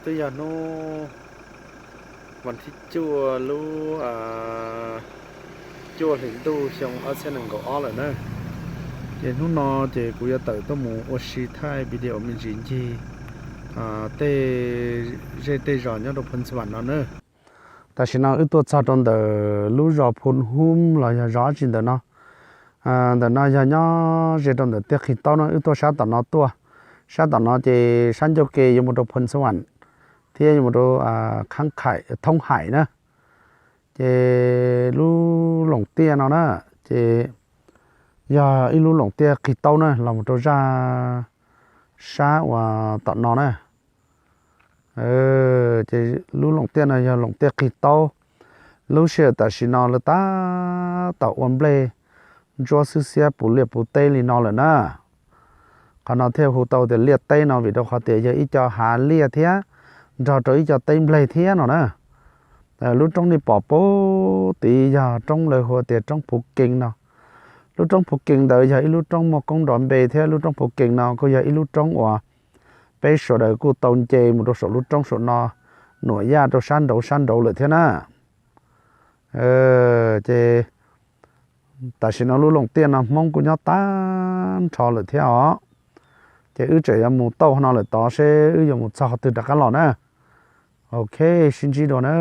Twb yog hnub vas thib cuaj lub cuaj hlis ntuj xyoo ob txhiab nees nkaum ob lawm na. Ces hnub no ces kuv yuav tawm tuaj mus ua si thaij video me ntsis ncig tej zej tej zos nyob rau Phoos Xas Vam no na. Tam sim no wb tuaj txog rau ntawm lub zos Phoos Hum los yog zos dab tsi ntawm no. Ntawm no yog nyob ze rau ntawm tiaj qhis taub no, wb tuaj sab tom no tuaj. Sab tom no ces sab ncauj ke yuav mus rau Phoos Xas Vam thiab yuav mus rau Khaab Khaim, Thoob Haim na. Ces lub loos tiaj no na, ces yog ib lub loos tiaj qhis taub na los mus rau zaj sab uas tom no na. Ces lub loos tiaj no yog loos tiaj qhis taub. Lub sij hawm tam sim no lawv tab tom ua nplej ntsuab xwb xiab puv liaj puv teb li no lawm na. Qhov no thiaj hu tau tias liaj teb no vim rau qhov tias yog ib co hav liaj thiab nrog rau ib co teb nplej thiab no na. Lub roob nej pom puag tid yog roob lawv hu tias roob Phuv Kees no. Lub roob Phuv Kees ntawd yog ib lub roob muaj koob nrov npe thiab lub roob Phuv Kees no kuj yog ib lub roob uas peb sawv daws kuj tau nce mus rau saum lub roob saum no, nuam yaj rau sab nraud sab nraud lawm thiab na. Ces tam sim no lub loos tiaj no Hmoob kuj nyob tag nrho lawm thiab os. Ces wb tseem yuav mus tauj no lawm tod seb wb yuav mus txog qhov twg rov qab los na. Ok, sib ntsib dua na.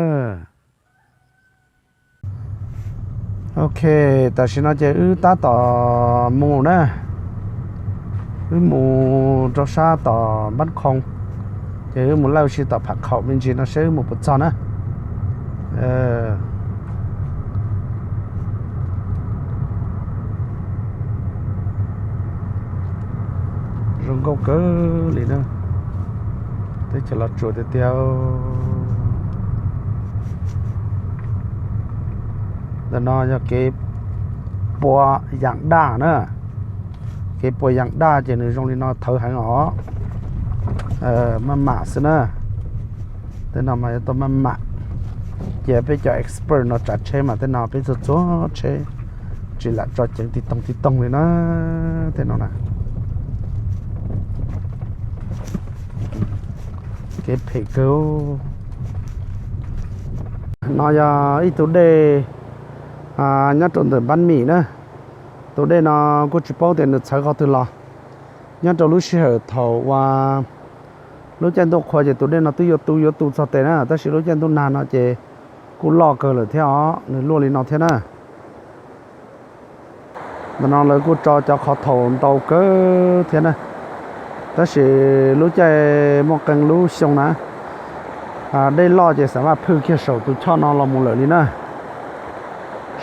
Ok, tam sim no ces wb tab tom mus na. Wb mus rau sab tom Npab Khoo, ces wb mus lawj si tom Pham Khaum me ntsis no seb wb mus puas txog na. Zoo nkauj kawg li na. Teb chaws Los Tsuas tiag tiag. Ntawm no yog kev pua yaam daj na. Kev pua yaam daj ces nws zoo li no thawv heev os. Maj mam xwb na. Tej no mas yuav tau maj mam. Cia peb cov expert no tsav tsheb mas tej no peb txhua txhua tsheb tsis lam tso ceev tiv toog tiv toog li na. Tej no na, kev phem kawg. No yog ib tug dej nyob rau ntawm Npab Mim na. Tus dej no kuj tsis paub tias nws txhawv qhov twg los. Nyob rau lub sij hawm thaum uas lub caij ntuj qhua ces tus dej no twb yuav tu yuav tu txog tes na, tab sis lub caij ntuj nag no ces kuj loj kawg lawm thiab os, nws luaj li no thiab na. Ntawm no lawv kuj tso cov qhov thaum ntau kawg thiab na, tab sis lub caij muaj qee lub xyoo na, dej loj ces xam maj phwj kiag saum tus choj no los mus lawm li na.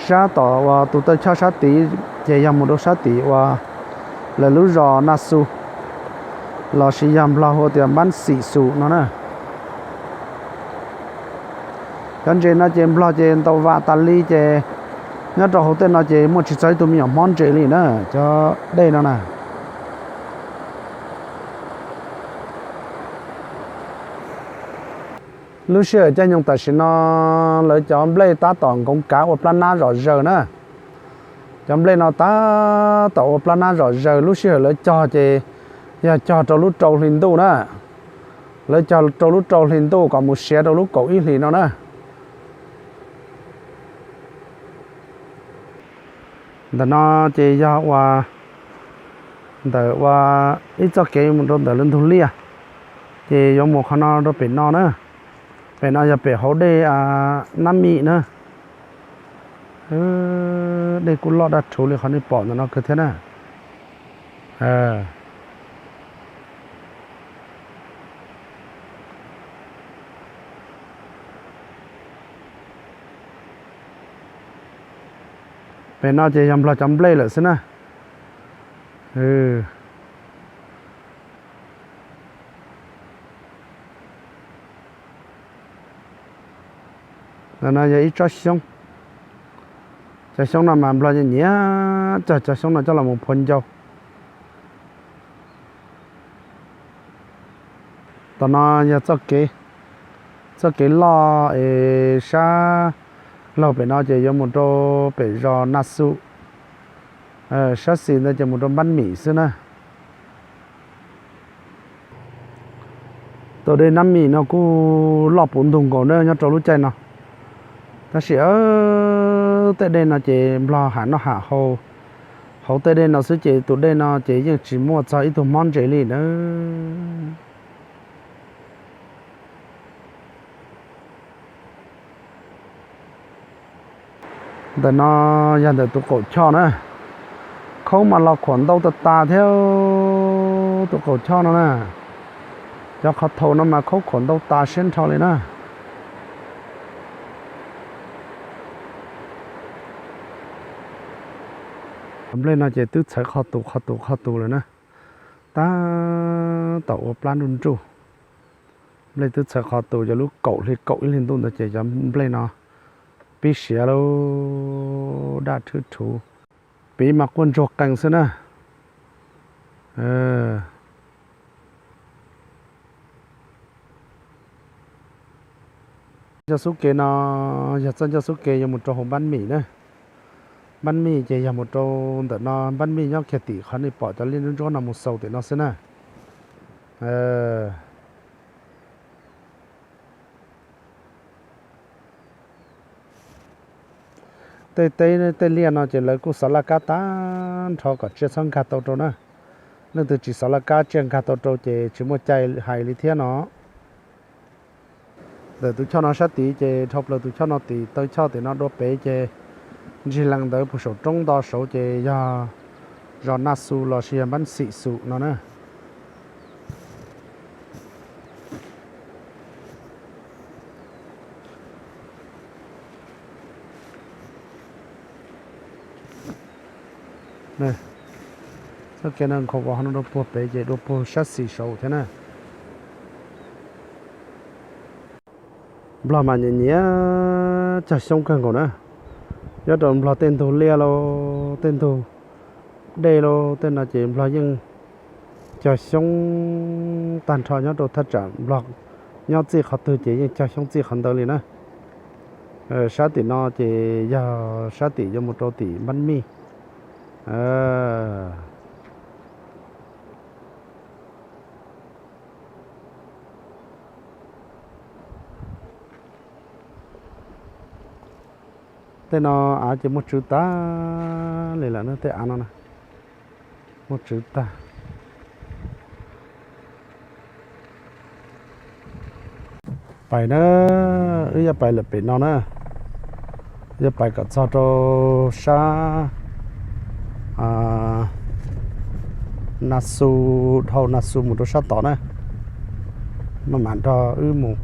Sab tom uas tus taw choj sab tid ces yog mus rau sab tim uas lawv lub zos Naj Xu, lossis yog Nplog hu tias Npab Xim Xus no na. Cov ntses no ces Nplog ces ntaus vam tas li ces nyob rau hauv tej no ces muaj tsis txog ib tug me nyuam hmob ntses li na, cov dej no na. Lub sij hawm caij nyoog tam sim no lawv cov nplej tab tom nkoov kav ua plab nab zom zaws na. Cov nplej no tab tom ua plab nab zom zaws, lub sij hawm lawv cog ces yog cog rau lub rau hli ntuj na. Lawv cog rau lub rau hli ntuj kom mus siav rau lub kaum ib hlis no na. Ntawm no ces yog ua ntawm ua ib txoj kev mus rau ntawm lawv ntug liaj, ces yuav mus qhov no rau pem no na. Pem no yog pem hauv dej Nab Mim na. Dej kuj loj daj rhuv li qhov nej pom ntawm no kawg thiab na. Pem no ces yog Nplog cov nplej lawm xwb na. Ntawm no yog ib tsob xyoob. Cov xyoob no mas Nplog nyiam nyiam cog cov xyoob no coj los mus phua ncau. Tom no yog txoj kev, txoj kev loj es sab laug pem no ces yuav mus rau pem zos Naj Xu, sab xis ntawd ces mus rau Npab Mim xwb na. Tus dej Nab Mim no kuj loj puv ntug nkaus na nyob rau lub caij no. Tab sis tej dej no ces Nplog ham noj ham haus, hauv tej dej no xwb ces tus dej no ces yeej tsis muaj txog ib tug mob ntses li na. Ntawm no yog ntawm tus qaum choj na, khaub mas los khuam ntau tas tas thiab tus qaum choj no na. Cov qhov thaum no mas khaub khuam ntau tas siab nrho li na. Nplej no ces twb txhawv qhov tus qhov tus qhov tus lawm na. Tab tom ua plab nruj nruj. Nplej twb txhawv qhov tus, cov lub kaum hli kaum ib hli ntuj ntawd ces cov nplej no pib siav lawm, daj rhwb rhuv. Piv mas quaj ntsuag qees xwb na. Ncauj xub ke no yog txoj ncauj xub ke yuav mus rau hauv Npab Mim na. Npab Mim ces yog mus rau ntawm no, Npab Mim nyob kiag tim qhov nej pom cov liaj ntsuab ntsuab no mus xaus tim no xwb na. Tej teb tej liaj no ces lawv kuj xov laj kab tag nrho kom tsiaj txhob nkag tau rau na. Leej twg tsis xov laj kab tsiaj nkag tau rau ces tsis muaj cai hais li thiab no. Ntawm tus choj no sab tid ces dhau plaws tus choj no tim taw choj tim no dua pem ces ntsig lees ntawd puag saum roob nto saud ces yog zos Naj Xu los sis yog Npab Xim Xum no na. Txoj kev no nkhaus vos no dua puag pem ces dua puag sab xis saud thiab na. Nplog mas nyiam nyiam cog xyoob kawg nkaus na. Nyob rau Nplog tej ntug liaj lauj, tej ntug dej lauj, tej no ces Nplog yeej cog xyoob tag nrho. Nyob rau thaj tsam Nplog nyob txij qhov twg ces yeej cog xyoob txij qhov ntawd li na. Sab tim no ces yog sab tim yuav mus rau tim Npab Mij. Tej no av ces muaj tswv tag li lawm na, tej av no na, muaj tswv tag. Pais na, wb yuav pais lawm pem no na, yuav pais kom txog rau sab Nas Xus, dhau Nas Xus mus rau sab tod na, maj mam nrog wb mus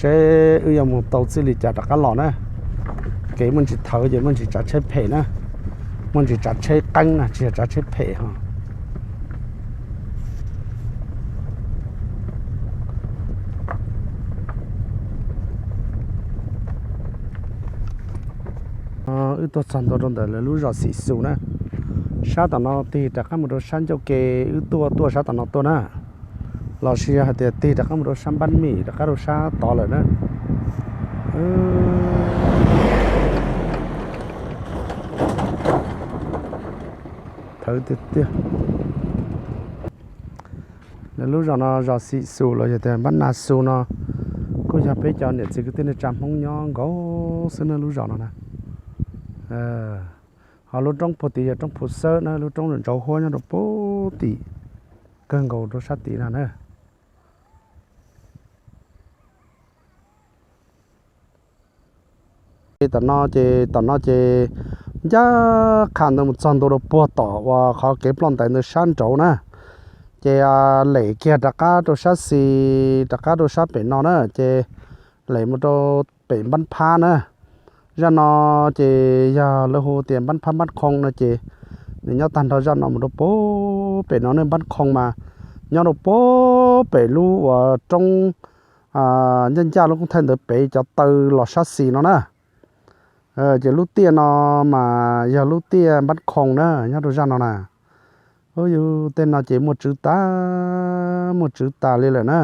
seb wb yuav mus tau txij li cas rov qab los na. Kev muaj ntsis thawv ces muaj ntsis tsav tsheb phem na, muaj ntsis tsav tsheb qeeb na, tsis yog tsav tsheb phem ho. Wb tuaj txog ntua rau ntawm lawv lub zos Xim Xus na. Sab tom no tig rov qab mus rau sab ncauj ke, wb tuaj tuaj sab tom no tuaj na, los sis yog hais tias tig rov qab mus rau sab Npab Mim rov qab rau sab tod lawm na. Thawv tiag tiag. Lawv lub zos no zos Xim Xus los yog tias Npab Nas Xus no kuj yog peb cov niam txiv kwv tij neej tsa Hmoob nyob nkaus xwb na lub zos no na. Ho lub roob puag tid yog roob Phu Xawb na, lub roob ntsauv huab nyob rau puag tim kawg nkaus rau sab tid no na. Tom no ces, tom no ces ncaj qha ntawd mus txog ntua rau puag tom uas qhov kev ploj ntais ntawd sab nraud na. Ces lem kiag rov qab rau sab xis, rov qab rau sab pem no na, ces lem mus rau pem Npab Phab na. Zaj no ces yog lawv hu tias Npab Phab Npab Khoo no ces nws nyob tag nrho zaj no mus rau puag pem no ne. Npab Khoo mas nyob rau puag pem lub uas roob ncaj ncaj lub koob thaij ntawd pem cov taw los sab xis no na. Ces lub tiaj no mas yog lub tiaj Npab Khoo na, nyob rau zaj no na. Ub, yus tej no ces muaj tswv tas, muaj tswv tas li lawm na.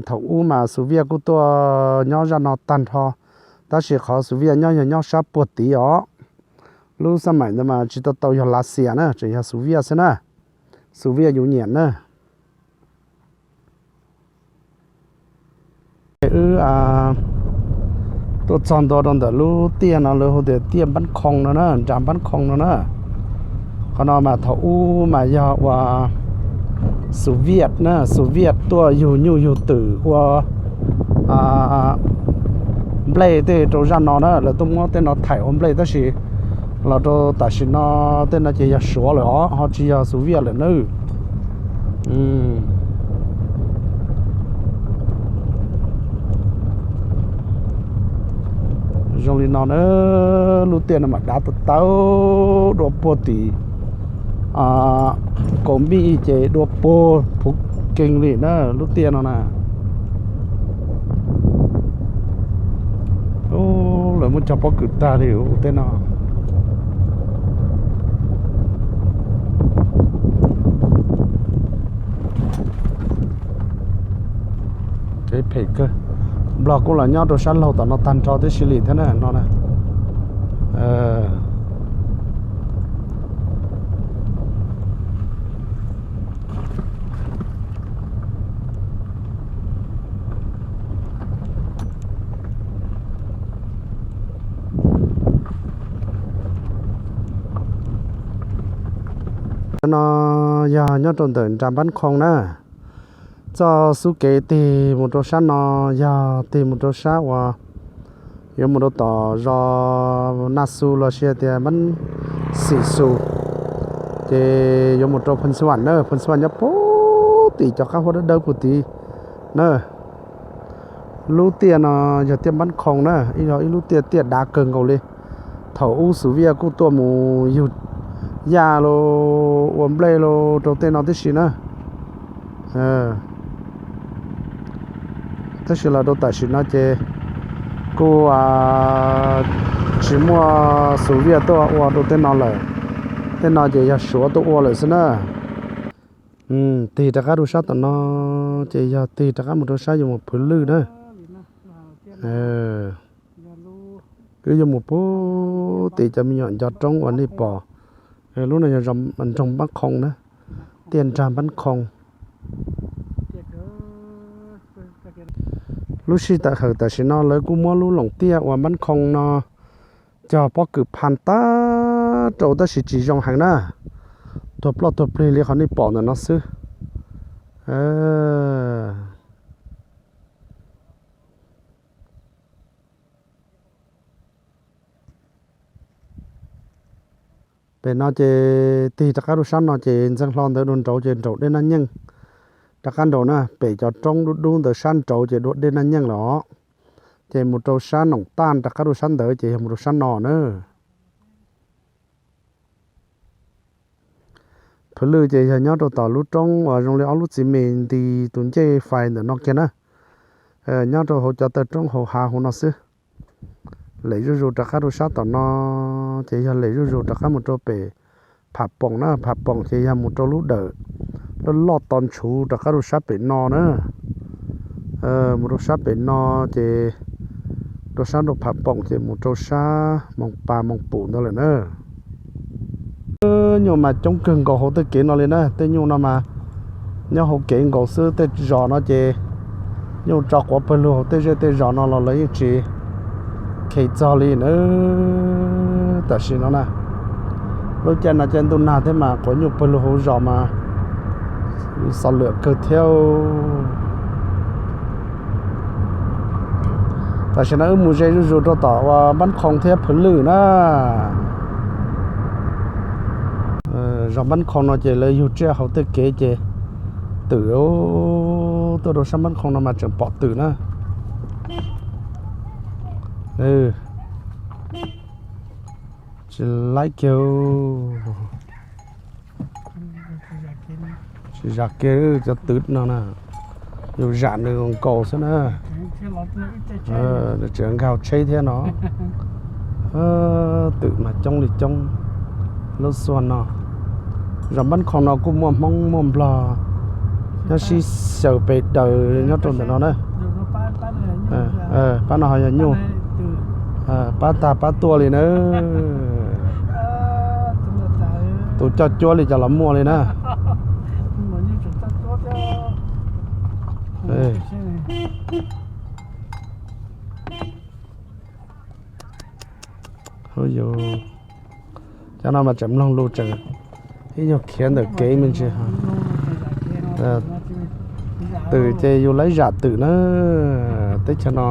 Thaum ub mas Xus Viaj kuj tuaj nyob zaj no tag nrho, tab sis qhov Xus Viaj nyob yog nyob sab puag tid os. Lub xab maim ntawd mas tsis tau tau yog Lav Xias na, tseem yog Xus Viaj xwb na. Xus Viaj yus nyiam na. Wb tuaj txog ntua rau ntawm lub tiaj no lawv hu tias tiaj Npab Khoo no na, nra Npab Khoo no na. Qhov no mas thaum ub mas yog ua Soviet na, Soviet tuaj yug nyuj yug twm ua nplej tej rau zaj no na, lawv tuaj muab tej no thaim ua nplej, tab sis los rau tam sim no tej no ces yog Suav lawm os, ho tsis yog Soviet lawm na. Zoo li no na, lub tiaj no mas dav tau tau, dua puag tim kaus npij ces dua puag Phuv Kees li na, lub tiaj no na. Lawv muab cog pob kws tag li tej no. Kev phem kawg. Nplog kuj los nyob rau sab laug tom no tag nrho tib si li thiab na no na. No yog nyob rau ntawm nra Npab Khoo na. Txoj xub kev tig mus rau sab no yog tig mus rau sab uas yuav mus rau tom zos Naj Xu los sis tias Npab Xim Xu, ces yuav mus rau Phoos Xas Vam na, Phoos Xas Vam nyob puag tim cov qab huab dawb dawb puag tid na. Lub tiaj no yog tiaj Npab Khoo na, ib yog ib lub tiaj tiaj dav kawg nkaus li. Thaum ub Soviet kuj tuaj mus yug yaj los ua nplej los rau tej no tib si na. Tab sis los rau tam sim no ces kuj tsis muaj Soviet tuaj ua rau tej no lawm. Tej no ces yog Suav tuaj ua lawm xwb na. Tig rov qab rau sab tom no ces yog tig rov qab mus rau sab yuav mus Phwv Lwj na. Wb yuav mus puag tim cov me nyuam ncov roob uas nej pom. Lub no yog nroog Npab Khoo na, tiaj nrag Npab Khoo. Lub sij hawm tam sim no lawv kuj muab lub loos tiaj uas Npab Khoo no cog pob kws phaj tag rau tab sis tsis zoo heev na, tuag ploj tuag plig li qhov nej pom ntawm no xwb. Pem no ces tig rov qab rau sab no ces ntxeev hlo ntawd dua nraud ces nraum dej Naj Nyeej. Rov qab nraud na, pem cov roob dub dub ntawd sab nraud ces dua dej Naj Nyeej los. Ces mus rau sab Noom Taj rov qab rau sab ntawd ces yog mus rau sab no na. Phwv Lwj ces yog nyob rau tom lub roob uas zoo li ob lub txiv me nti tus ncej fais ntawm no kiag na. Nyob rau hauv cov taw roob hauv hav hauv no xwb. Lem zuj zus rov qab rau sab tom no ces yog lem zuj zus rov qab mus rau pem Pham Poom na, Pham Poom ces yog mus rau lub dawm loj loj to ntshuv rov qab rau sab pem no na. Mus rau sab pem no ces rau sab nraum Pham Poom ces mus rau sab Moos Pas Moos Pum ntawd lawm na. Nyuj mas coob kawg nkaus hauv tej kev no li na, tej nyuj no mas nyob hauv kev nkaus xwb, tej zos no ces nyuj tso quav pawg lug hauv tej zej tej zos no los lawv yeej tsis kheev txog li na. Tam sim no na, lub caij no caij ntuj nag thiab mas quav nyuj pawg lug hauv zos mas xaus lwm kawg thiab. Tam sim no wb mus ze zuj zus rau tom uas Npab Khoo thiab Phwv Lwj na. Zos Npab Khoo no ces lawv yug tsiaj hauv tej kev ces twm, tuaj rau sab Npab Khoo no mas tseem pom twm na. Tsis laib kiag, tsis zam kiag cov twm no na, yus zam nws nkaus xwb na. Nws tseem nkag tsheb thiab no. Twm mas coob li coob lub xuaj no. Zos Npab Khoo no kuj muaj Hmoob muaj Nplog nyob sib xyaw pes daws nyob rau ntawm no na. Pab no ho yog nyuj, pab tag pab tuaj li na. Tus coj cuab li cas los muaj li na. Tus coj cuab thiab. Yus, cov no mas tseem mloog lus tseem ib nyuag khiav ntawm kev me ntsis. Twm ces yus laib zam twm na, teb chaws no.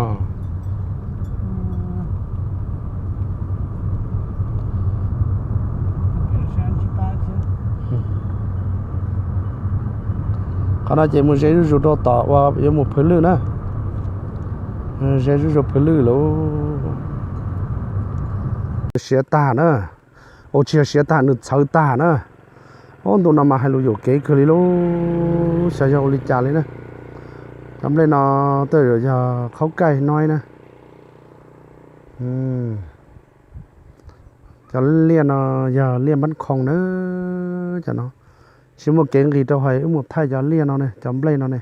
Qhov no ces mus ze zuj zus rau tom uas yuav mus Phwv Lwj na. Ze zuj zus Phwv Lwj lauj. Siav tag na. Ua tsis yog siav tag, nws txhawv tag na. Ob ntu no mas hais lus yuam kev kawg li lauj, xyov yog ua li cas li na. Cov nplej no tej zaum yog khaub kaij no na. Cov liaj no yog liaj npab khoo na, cov no. Tsis muaj kev nqis rau hais wb mus thaij cov liaj no ne, cov nplej no ne.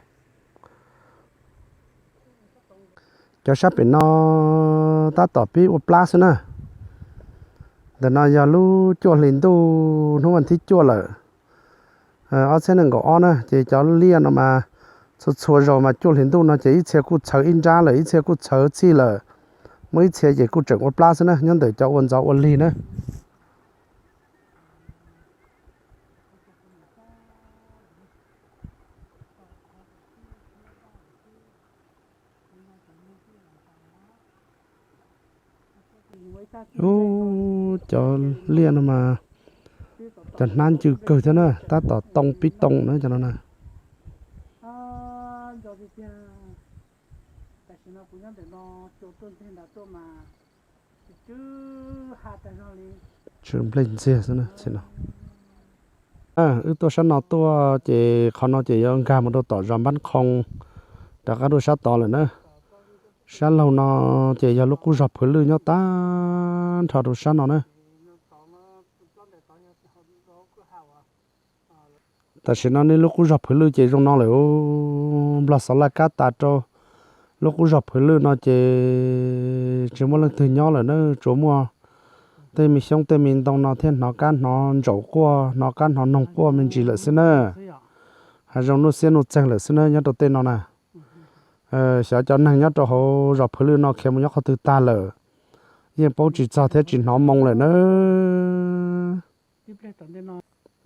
Cov sab pem no tab tom pib ua plab xwb na. Ntawm no yog lub cuaj hlis ntuj hnub vas thib cuaj lawm, ob txhiab nees nkaum ob na, ces cov liaj no mas txhua txhua zaus mas cuaj hlis ntuj no ces ib txhia kuj txhawv ib nrab lawm, ib txhia kuj txhawv txhij lawm, muaj ib txhia ces kuj tseem ua plab xwb na, nyob ntawm cov ua ntxov ua lig na. Ub, cov liaj no mas cov hnab ncw kawg thiab na, tab tom too pib too na cov no na. Tsw nplej ntxiag xwb na. Wb tuaj sab no tuaj ces qhov no ces yuav nkag mus rau tom zos Npab Khoo, rov qab rau sab tod lawm na. Sab laug no ces yog lub qub zog Phwv Lwj nyob tag nrho rau sab no na. Tam sim no nej lub qub zog Phwv Lwj ces zoo no lawm. Nplog Xov Laj Kab tas rau lub qub zog Phwv Lwj no ces tsis muaj leej twg nyob lawm na, tsuas muaj tej me xyoob tej me ntoo no thiaj hnov kab hnov ntsaum quaj, hnov kab hnov noog quaj me ntsis lawm xwb na. Hav zoov nuj xiab nuj txeeg lawm xwb na nyob rau tej no na. Xyov cov neeg nyob rau hauv zos Phwv Lwj no khiav mus nyob qhov twg tag lawm, yeej paub tsis txog thiab tsis hnov moo lawm na.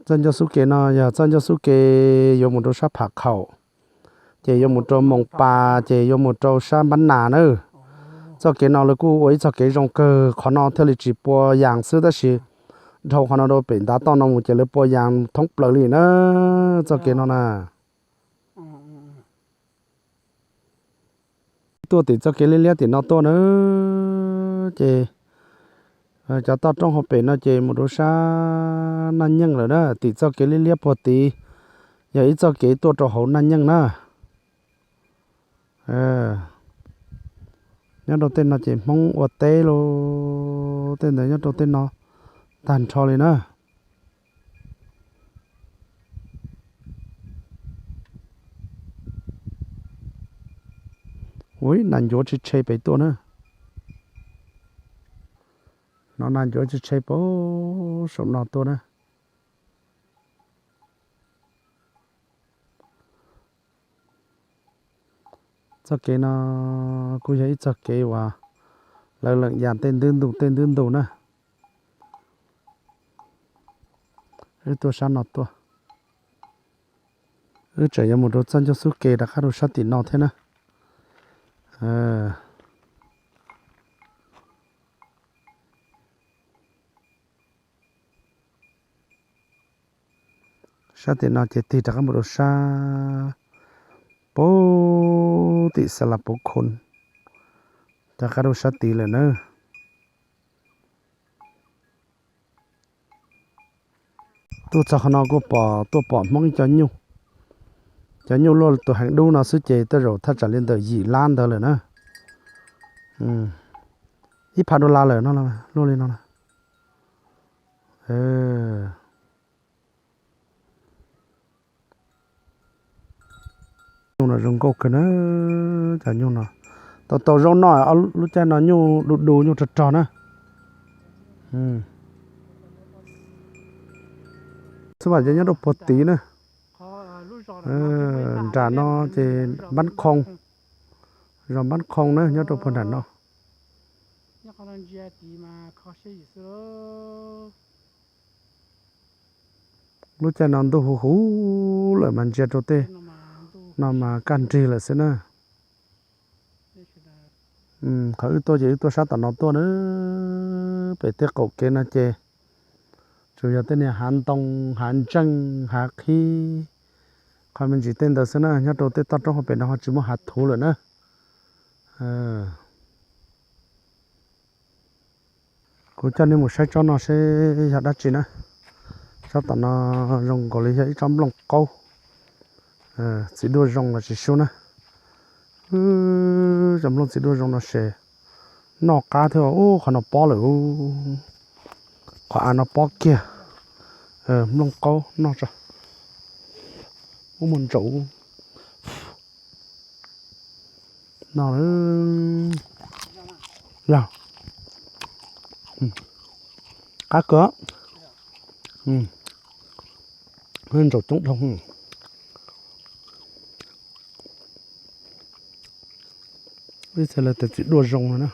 Txoj ncauj xub ke no yog txoj ncauj xub ke yuav mus rau sab Pham Khaum, ces yuav mus rau Moos Pas, ces yuav mus rau sab Npab Nas na. Txoj kev no lawv kuj ua ib txoj kev zoo kawg, qhov no thiaj li tsis pua yas xwb, tab sis dhau qhov no rau pem ntav toj no mus ces lawv pua yas thoob plaws li na, txoj kev no na. Tuaj tim txoj kev liab liab tim no tuaj na, ces cov toj roob hauv pem no ces mus rau sab Naj Nyeej lawm na. Tim txoj kev liab liab puag tid yog ib txoj kev tuaj rau hauv Naj Nyeej na. Nyob rau tej no ces Hmoob ua teb los tej ntawd nyob rau tej no tag nrho li na. Ua ib nas ncuav tshe tshe pem tuaj na. Hnov nas ncuav tshe tshe pem saum no tuaj na. Txoj kev no kuj yog ib txoj kev uas lawv leem yas tej ntub ntu tej ntub ntu na. Wb tuaj sab no tuaj. Wb tseem yuav mus rau txoj ncauj xub ke rov qab rau sab tim no thiab na. Sab tim no ces tig rov qab mus rau sab puag tim Xas Las Puv Khun, rov qab rau sab tid lawm na. Tuaj txog qhov no kuj pom tuaj pom Hmoob ib co nyuj. Cov nyuj luaj tus heev dub no xwb ces tej zaum thaj tsam li ntawm yim lab ntawd lawm na. Ib phav dollar lawm no, luaj li no na. Nyuj no zoo nkauj kawg na, cov nyuj no. Tau tau zaub noj, lub caij no nyuj du du nyuj rog rog na. Xub mam ces nyob rau puag tid na. Nram no ces Npab Khoo, zos Npab Khoo na nyob rau puag nram no. Lub caij no ntuj huv huv lawm mas ntsia rau tej no mas kaj nrig lawm xwb na. Qhov wb tuaj ces wb tuaj sab tom no tuaj na, pem tej qaum kev no ces tsuas yog tej niag hav ntoo, hav ntseej, hav qhib, qhov me ntsis tej ntawd xwb na. Nyob rau tej toj roob hauv pem no ho tsis muaj hav thuv lawm na. Kuv coj nej mus saib tsob no seb yog dab tsi na. Tsob tom no zoo nkaus li yog ib tsob nplooj qaub, txiv duaj zoo los tsis sub na. Cov nplooj txiv duaj zoo no ces noj qab thiab. Ub, qhov no pob lawm, qhov av no pob kiag. Nplooj qaub noj tso. Ub, mus ntsaum no. Yog qab kawg. Ntsaum coob dhau. Ib txhia lawv tias txiv duaj zoo no na.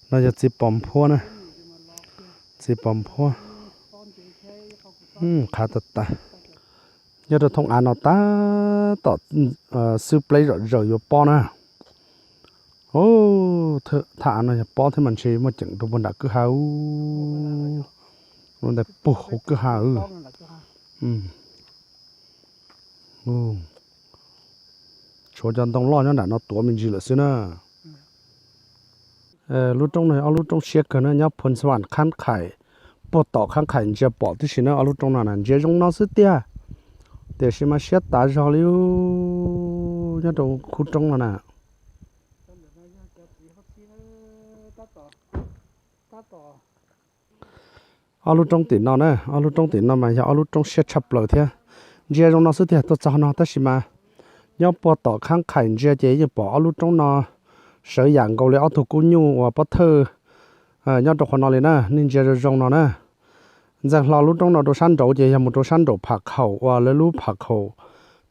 No yog txiv pos nphuab na. Txiv pos nphuab qhav tas tas. Nyob rau thoob av no tab tom xwb pleb zom zaws yuav pob na. Thaj av no yog pob thiab mas ntshe muaj ceem rau puag nram kwj ha, lub ntais puag hauv kwj ha. Tshuav cov ntoo loj nyob nram no tuav me ntsis lawm xwb na. Lub roob no ob lub roob siab kawg na, nyob Phoos Vas Khab Khais, puag tom Khab Khais ntsia pom tib si na. Ob lub roob no na ntsia zoo no xwb tiag, tiam sis mas siab tas zog li nyob rau khub roob no na. Ob lub roob tim no na, ob lub roob tim no mas yog ob lub roob siab tshaj plaws thiab. Ntsia zoo no xwb tiag tuaj txog no, tab sis mas nyob puag tom Khab Khais ntsia ces yeej pom ob lub roob no sawv yam nkaus li ob tug kub nyuj uas pob thawj nyob rau qhov no li na. Nej ntsia zoo zoo no na, ntxeev hlo lub roob no rau sab nraud ces yog mus rau sab nraum Pham Khaum uas lawv lub Pham Khaum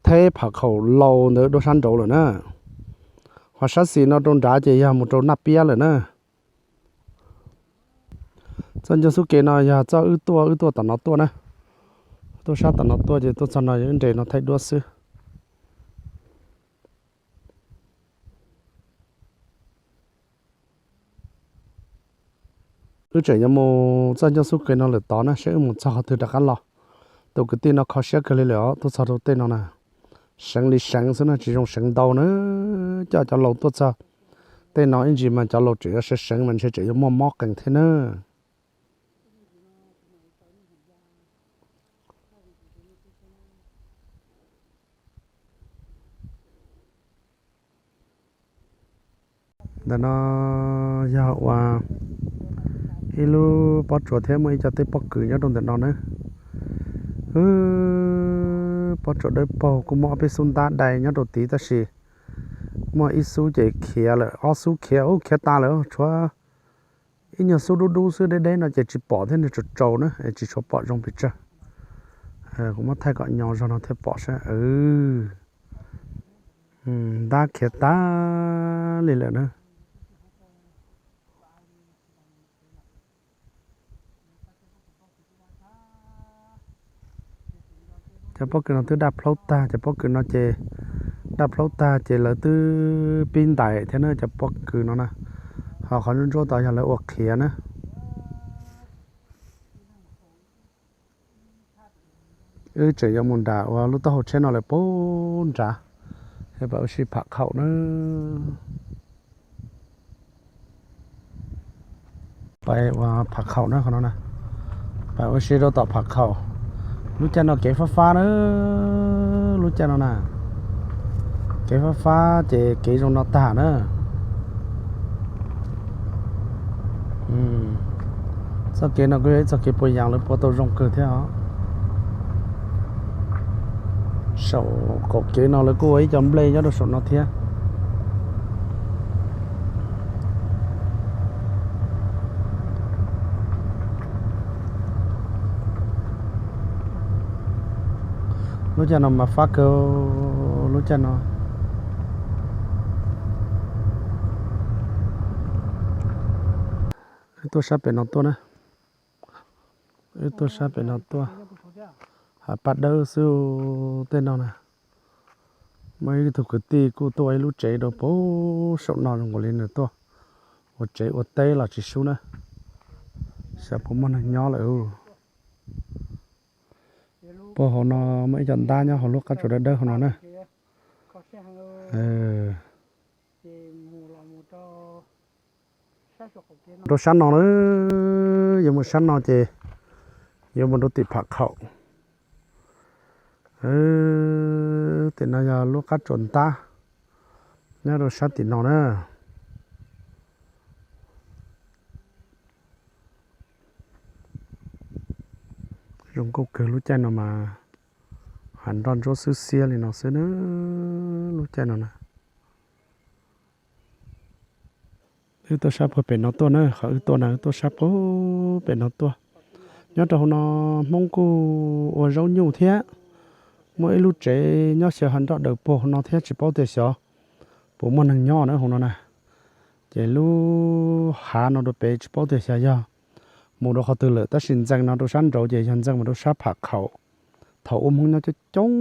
Theb, Pham Khaum Laus ntawd rau sab nraud lawm na. Ho sab xis no rau nrad ces yog mus rau Naj Piab lawm na. Txoj ncauj xub kev no yog txoj wb tuaj, wb tuaj tom no tuaj na. Tuaj sab tom no tuaj ces tuaj txog no wb nres no thaij duab xwb. Wb tseem yuav mus txoj ncauj xub kev no lawm tod na, seb wb mus txog qhov twg rov qab los. Tus kwv tij no kho siab kawg li lawm os, tuaj txog rau tej no na. Seev li seev xwb na, tsis zoo seev ntau na. Coj cov laus tuaj txog tej no ib ntsis mas cov laus tseem yuav seev seev mas ntshe tseem yuav muaj mob qees thiab na. Ntawm no yog ua ib lub pob tsuas thiab muaj ib co teb pob kws nyob rau ntawm no na. Pob tsuas dawb paug kuj muaj ob peb xub ntab dai nyob rau tid tab sis muaj ib xub ces khiav lawm, ob xub khiav, ub, khiav tas lawm, tshuav ib nyuag xub dub dub xwb, deb deb no ces tsis pom thiab, nws tsaus tsaus na, tsis tshua pom zoo pes tsawg. Kuv muab thaij kom nyo zog no thiaj pom saib. Ntab khiav tas li lawm na. Cov pob kws no twb daj plhaub tag, cov pob kws no ces daj plhaub tag ces lawv twb pib ntais thiab na, cov pob kws no na. Ho qhov ntsuab ntsuab tod yog lawv ua qhiav na. Wb tseem yuav mus nram ua lub taub hau tsheb no lawm puag nrad, es pab ua si Pham Khaum na. Pab ua Pham Khaum na, qhov no na. Pab ua si rau tom Pham Khaum. Lub caij no kev fab fab na, lub caij no na. Kev fab fab ces kev zoo no tag na. Txoj kev no kuj yog ib txoj kev puas yaas, lawv puas tau zoo kawg thiab os. Saum qaum kev no lawv kuj ua ib co nplej nyob rau saum no thiab. Lub caij no mas fab kawg, lub caij no. Wb tuaj sab pem no tuaj na. Wb tuaj sab pem no tuaj. Hav paj dawb xwb tej no na. Muaj ib tug kwv tij kuj tuaj ua ib lub tsev rau pem saum no zoo nkaus li nws tuaj ua tsev ua teb los tsis sub na. Xyov puas muaj neeg nyob lawm. Puag hauv no muaj ib co ntab nyob hauv lub qab tsuas dawb dawb hauv no na. Rau sab no na, yuav mus sab no ces yuav mus rau tim Pham Khaum. Tim no yog lub qab tsuas ntab nyob rau sab tim no na. Zoo nkauj kawg lub caij no mas hav nroj ntsuab xwb xiab li no xwb na, lub caij no na. Wb tuaj sab puag pem no tuaj na, qhov wb tuaj na, wb tuaj sab puag pem no tuaj. Nyob rau hauv no Hmoob kuj ua zaub nyuj thiab. Muaj ib lub tsev nyob xyaw hav nroj daws puag hauv no thiab, tsis paub tias xyov puas muaj neeg nyob na hauv no na. Ces lub hav no rau pem tsis paub tias xyov yog mus rau qhov twg lawm, tab sis ntxees no rau sab nraud ces yog ntxees mus rau sab Pham Khaum. Thaum ub Hmoob nyob coob coob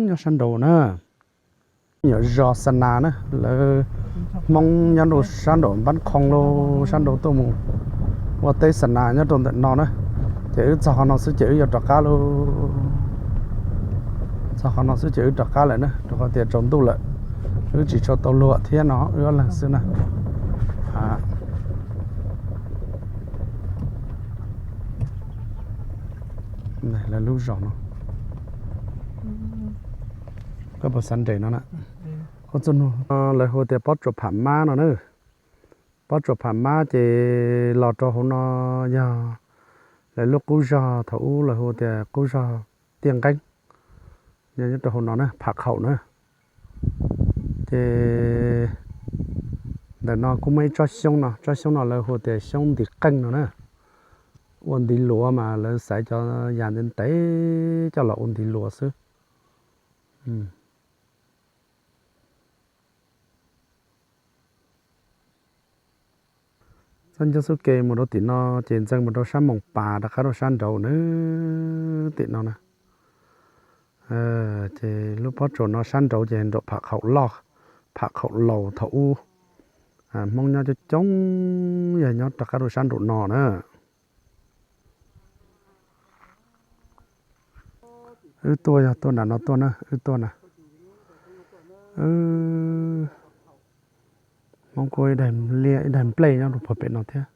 nyob sab nraud na. Nyuam zos Xa Nas na, lawv Hmoob nyob rau sab nraum Npab Khoo lauj, sab nraud tuaj mus ua teb Xa Nas nyob rau ntawm no na. Ces wb txog qhov no xwb ces wb yuav rov qab lauj. Txog qhov no xwb ces wb rov qab lawm na, rau qhov tias tsaus ntuj lawm, wb tsis tshua tau luag thiab no, wb ob leeg xwb na. Lawv lub zos no, koj puas xav nres no na? Lawv hu tias pob tsuas Pham Mab no na. Pob tsuas Pham Mab ces los rau hauv no yog lawv lub qub zog, thaum ub lawv hu tias qub zog Tiaj Nqeeb, nyob rau hauv no na, Pham Khaum na. Ces ntawm no kuj muaj ib tsob xyoob no, tsob xyoob no lawv hu tias xyoob ntiv qeej no na. Ua ntiv luav mas lawv xaiv cov yas ntev ntev coj los ua ntiv luav xwb. Txoj ncauj xub ke mus rau tim no ces ntxees mus rau sab Moos Pas rov qab rau sab nraud na, tim no na. Ces lub pob tsuas no sab nraud ces nraum Pham Khaum loj, Pham Khaum laus thaum ub Hmoob nyob coob coob yog nyob rov qab rau sab nraum no na. Wb tuaj yog tuaj nram no tuaj na, wb tuaj na. Hmoob kuj ib daig nplej nyob rau puag pem no thiab,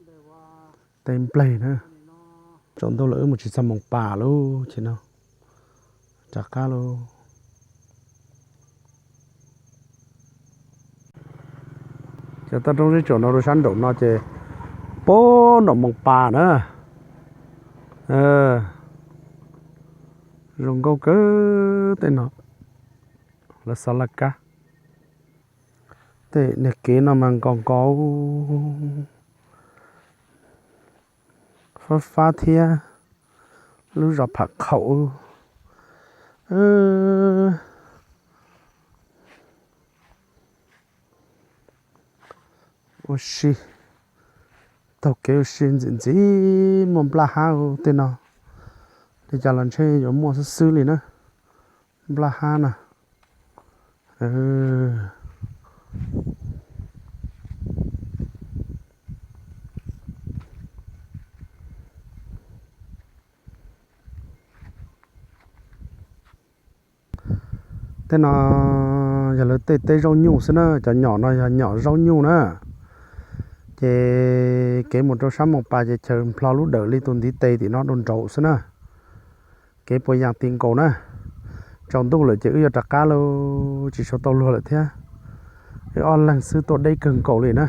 tej nplej na. Tsaus ntuj lawm wb mus tsis txog Moos Pas lub ces no rov qab lauj. Cov toj roob zeb tsuas no rau sab nraum no ces puag nram Moos Pas na. Zoo nkauj kawg tej no, lawv xov laj kab. Tej niag kev no mas nkos nkos fab fab thiab. Lub zos Pham Khaum ua si, taug kev ua si ntxim ntxim muaj nplaj hab tej no. Li cas los ntshe yuav muaj xwb xwb li na, nplaj hab na. Tej no yog lawv tej teb zaub nyuj xwb na, cov nyom no yog nyom zaub nyuj na. Ces kev mus rau sab Moos Pas ces chaws nplho lub dawm li tus ntiv tes tim no rau nraud xwb na. Kev puas yas ti nkaus na. Tsaus ntuj lawm ces wb yuav rov qab lauj, tsis tshua tau luag lawm thiab. Wb ob leeg xwb tuaj deb kawg nkaus li na.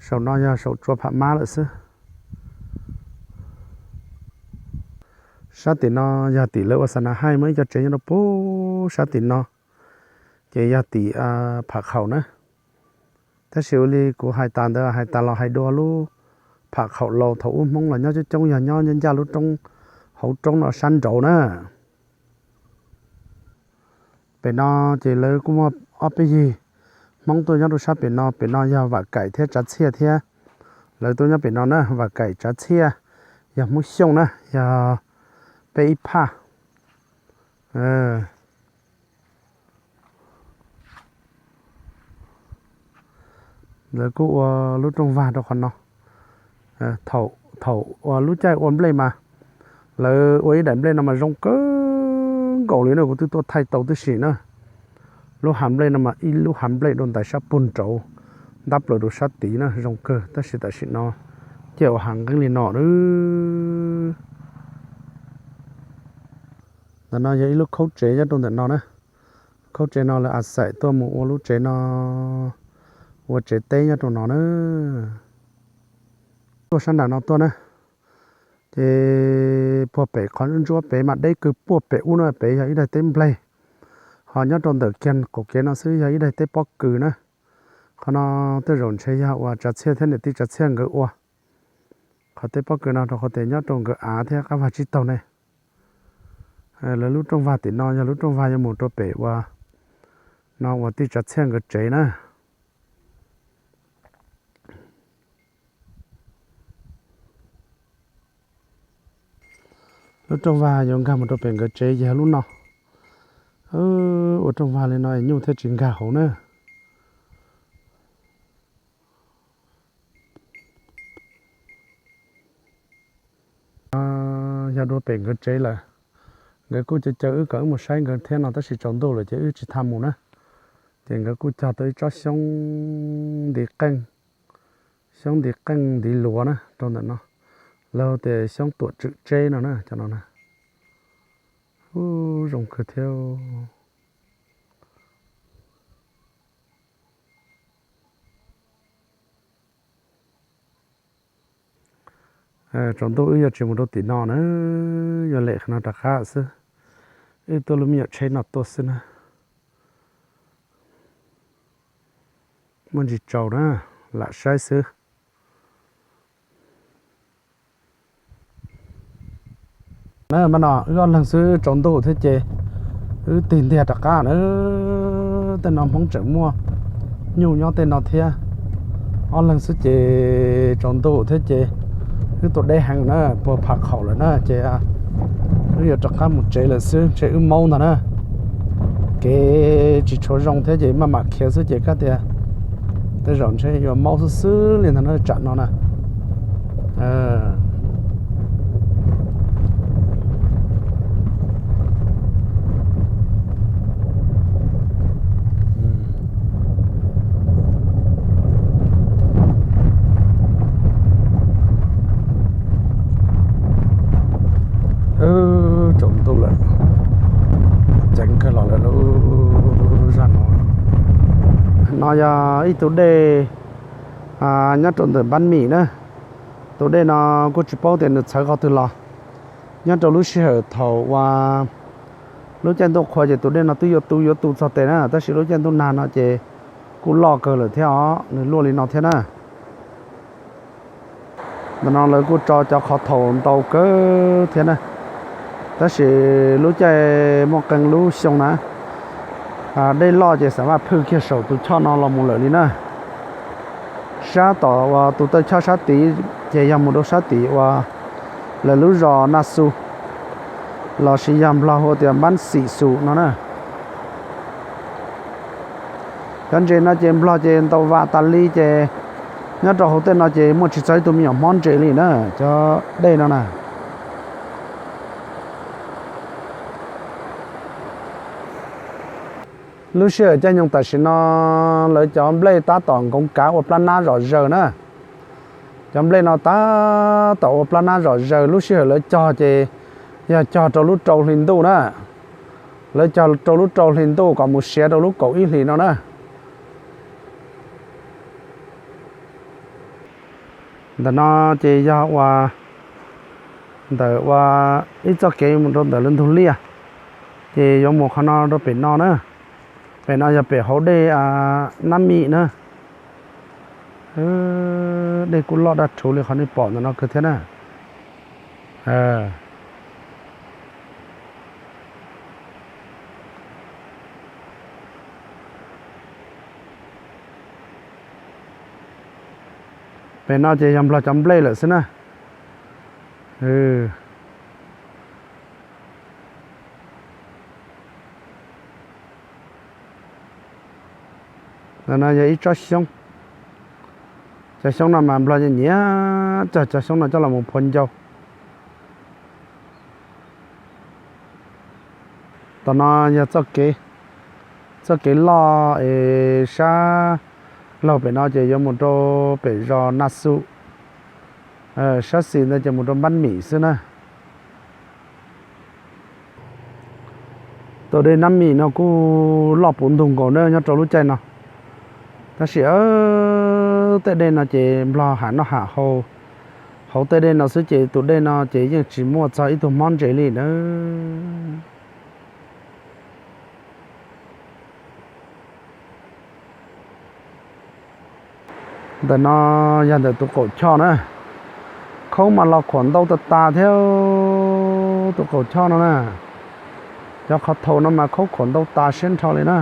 Saum no yog saum tsua Pham Mab lawm xwb. Sab tim no yog tim lawv ua xa nas haij muaj ib co tsev nyob rau puag sab tim no, ces yog tim Pham Khaum na. Tab sis ua li kuv hais tas ntawd hais tas los hais dua lub Pham Khaum laus thaum ub Hmoob los nyob coob coob yog nyob ncaj lub roob, hauv roob no sab nraud na. Pem no ces lawv kuj muaj ob peb yig Hmoob tuaj nyob rau sab pem no, pem no yog Vam Kaim thiab Tsav Txhiaj thiab Lawv tuaj nyob pem no na, Vam Kaim Tsav Txhiaj, yog Hmoob Xyooj na, yog peb ib phaj. Lawv kuj ua lub rooj vag rau qhov no. Thaum, thaum ua lub caij ua nplej mas lawv ua ib daim nplej no mas zoo kawg nkaus li na, kuv twb tuaj thaij tau tib si na. Lub hav nplej no mas ib lub hav nplej dua ntais sab pug nraud, ntab plaws rau sab tid na, zoo kawg, tab sis tam sim no ciaj ua hav nqeeb li no na. Ntawm no yog ib lub khaub tsev nyob rau ntawm no na. Khaub tsev no lawv a xaim tuaj mus ua lub tsev no, ua tsev teb nyob rau no na. Tuaj sab nram no tuaj na, ces puag pem qhov ntsuab pem mas deb kawg puag pem ub no, pem yog ib daim teb nplej. Ho nyob rau ntawm kiag qaum kev no xwb yog ib daim teb pob kws na. Qhov no tej zaum ntshe yog uas Tsav Txhiaj thiab niam tij Tsav Txhiaj nkawd ua. Qhov teb pob kws no rau qhov tias nyob rau nkawd av thiab qab vag tsib taug ne. Lawv lub rooj vag tim no yog lub rooj vag yuav mus rau pem uas no uas tij Tsav Txhiaj nkawd tsev na. Lub rooj vag yuav nkag mus rau pem nkawd tsev yog lub no. Ua rooj vag li no es nyuj thiaj tsis nkag hauv na. Yog dua pem nkawd tsev lawm, nkawd kuj caw caw wb kom wb mus saib nkawd thiab no tab sis tsaus ntuj lawm ces wb tsis tau mus na. Ces nkawd kuj cog tau ib tsob xyoob ntiv qeej, xyoob ntiv qeej ntiv luav na rau ntawm no, lawv tias xyoob tuam tswm tseb no na, cov no na. Ub, zoo kawg thiab. Tsaus ntuj wb yuav tsis mus rau tim no na, yuav lem qhov no rov qab xwb. Wb tuaj lub me nyuam tsheb no tuaj xwb na. Muaj ntsis tsaus na, lam saib xwb. Na mas no wb ob leeg xwb tsaus ntuj thiab ces wb tig ntiag rov qab na. Tej no Hmoob tseem muaj nyuj nyob tej no thiab. Ob leeg xwb ces tsaus ntuj thiab ces wb tuaj deb heev na, puag pham khaum lawm na ces wb yuav rov qab mus tsev lawm xwb, ntshe wb maub ntag na. Kev tsis tshua zoo thiab ces maj mam khiav xwb ces kab tias tej zaum ntshe yuav maub xwb xwb li ntag na tsam no na. Tsaus ntuj lawm, ceev kawg los lawm lub zaj no. No yog ib tug dej nyob rau ntawm Npab Mim na. Tus dej no kuj tsis paub tias nws txhawv qhov twg los. Nyob rau lub sij hawm thaum uas lub caij ntuj qhua ces tus dej no twb yuav tu yuav tu txog tes na, tab sis lub caij ntuj nag no ces kuj loj kawg lawm thiab os, nws luaj li no thiab na. Ntawm no lawv kuj tso cov qhov thaum ntau kawg thiab na, tab sis lub caij muaj qee lub xyoo na, dej loj ces xam maj phwj kiag saum tus choj no los mus lawm li na. Sab tom uas tus taw choj sab tid ces yog mus rau sab tid uas lawv lub zos Naj Xu, lossis yog Nplog hu tias Npab Xim Xu no na. Cov ntses no ces Nplog ces ntaus vam tas li ces nyob rau hauv tej no ces muaj tsis txog ib tug me nyuam hmob ntses li na, cov dej no na. Lub sij hawm caij nyoog tam sim no lawv cov nplej tab tom nkoov kav ua plab nab zom zaws na. Cov nplej no tab tom ua plab nab zom zaws, lub sij hawm lawv cog ces yog cog rau lub rau hli ntuj na. Lawv cog rau lub rau hli ntuj kom mus siav rau lub kaum ib hlis no na. Ntawm no ces yog uas ntawm uas ib txoj kev mus rau ntawm lawv ntug liaj, ces yuav mus qhov no rau pem no na. Pem no yog pem hauv dej Nab Mim na. Dej kuj loj daj rhuv li qhov nej pom ntawm no kawg thiab na. Pem no ces yog Nplog cov nplej lawm xwb na. Ntawm no yog ib tsob xyoob. Cov xyoob no mas Nplog nyiam nyiam cog cov xyoob no coj los mus phua ncau. Tom no yog txoj kev, txoj kev loj es sab laug pem no ces yuav mus rau pem zos Naj Xu, sab xis ntawd ces mus rau Npab Mim xwb na. Tus dej Nab Mim no kuj loj puv ntug nkaus na nyob rau lub caij no. Tab sis tej dej no ces Nplog ham noj ham haus hauv tej dej no xwb ces tus dej no ces yeej tsis muaj txog ib tug mob ntses li na. Ntawm no yog ntawm tus qaum choj na. Khaub mas los khuam ntau tas tas thiab tus qaum choj no na. Cov qhov thaum no mas khaub khuam ntau tas siab nrho li na.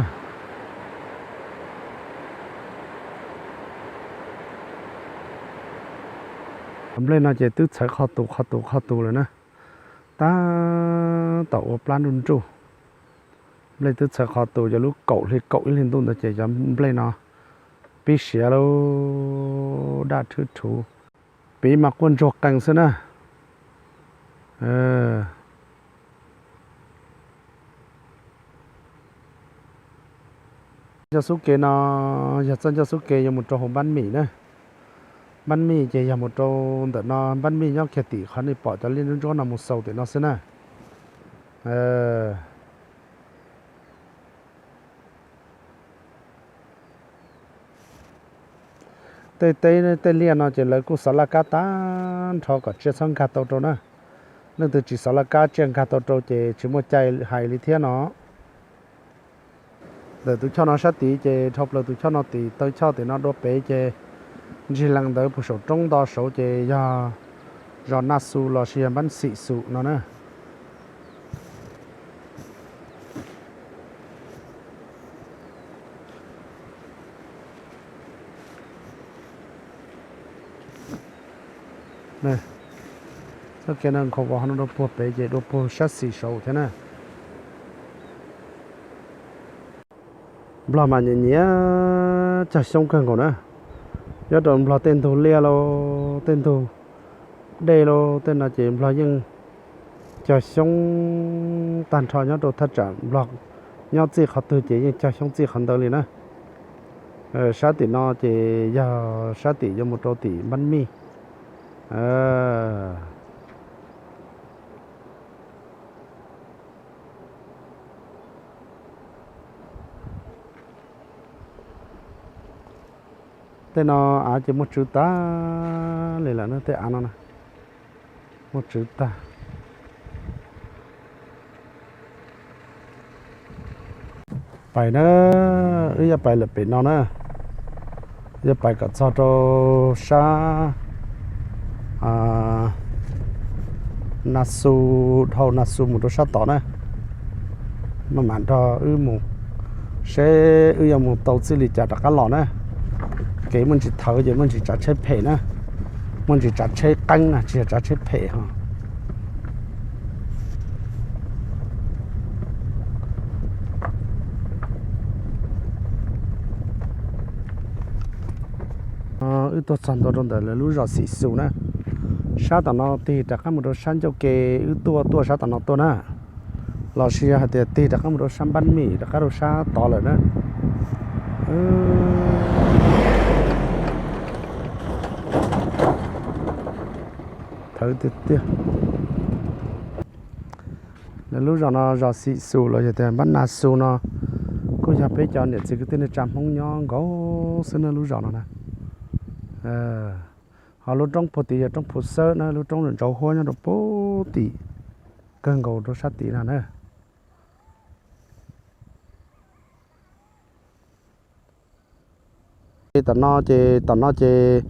Nplej no ces twb txhawv qhov tus qhov tus qhov tus lawm na. Tab tom ua plab nruj nruj. Nplej twb txhawv qhov tus, yog lub kaum hli kaum ib hli ntuj ntawd ces cov nplej no pib siav lawm, daj rhwb rhuv. Piv mas quaj ntsuag qees xwb na. Ncauj xub ke no yog txoj ncauj xub ke yuav mus rau hauv Npab Mim na. Npab Mim ces yog mus rau ntawm no, Npab Mim nyob kiag tim qhov nej pom cov liaj ntsuab ntsuab no mus xaus tim no xwb na. Tej teb tej liaj no ces lawv kuj xov laj kab tag nrho kom tsiaj txhob nkag tau rau na. Leej twg tsis xov laj kab tsiaj nkag tau rau ces tsis muaj cai hais li thiab no. Ntawm tus choj no sab tid ces dhau plaws tus choj no tim taw choj tim no dua pem ces ntsig lees ntawd puag saum roob nto saud ces yog zos Naj Xu los sis yog Npab Xim Xum no na. Txoj kev no nkhaus vos no dua puag pem ces dua puag sab xis saud thiab na. Nplog mas nyiam nyiam cog xyoob kawg nkaus na. Nyob rau Nplog tej ntug liaj lauj, tej ntug dej lauj, tej no ces Nplog yeej cog xyoob tag nrho. Nyob rau thaj tsam Nplog nyob txij qhov twg ces yeej cog xyoob txij qhov ntawd li na. Sab tim no ces yog sab tim yuav mus rau tim Npab Mij. Tej no av ces muaj tswv tag li lawm na, tej av no na muaj tswv tag. Pais na, wb yuav pais lawm pem no na, yuav pais kom txog rau sab Nas Xu, dhau Nas Xu mus rau sab tod na. Maj mam nrog wb mus seb wb yuav mus tau txij li cas rov qab los na. Kev muaj ntsis thawv ces muaj ntsis tsav tsheb phem na, muaj ntsis tsav tsheb qeeb na, tsis yog tsav tsheb phem ho. Wb tuaj txog ntua rau ntawm lawv lub zos Xim Xus na. Sab tom no tig rov qab mus rau sab ncauj ke, wb tuaj tuaj sab tom no tuaj na. Los sis yog hais tias tig rov qab mus rau sab Npab Mim, rov qab rau sab tod lawm na. Thawv tiag tiag. Lawv lub zos no zos Xim Xus los yog tias Npab Nas Xus no kuj yog peb cov niam txiv kwv tij neej tsa Hmoob nyob nkaus xwb na lub zos no na. Ho lub roob puag tid yog roob Phu Xawb na, lub roob ntsauv huab nyob rau puag tim kawg nkaus rau sab tid no na. Tom no ces, tom no ces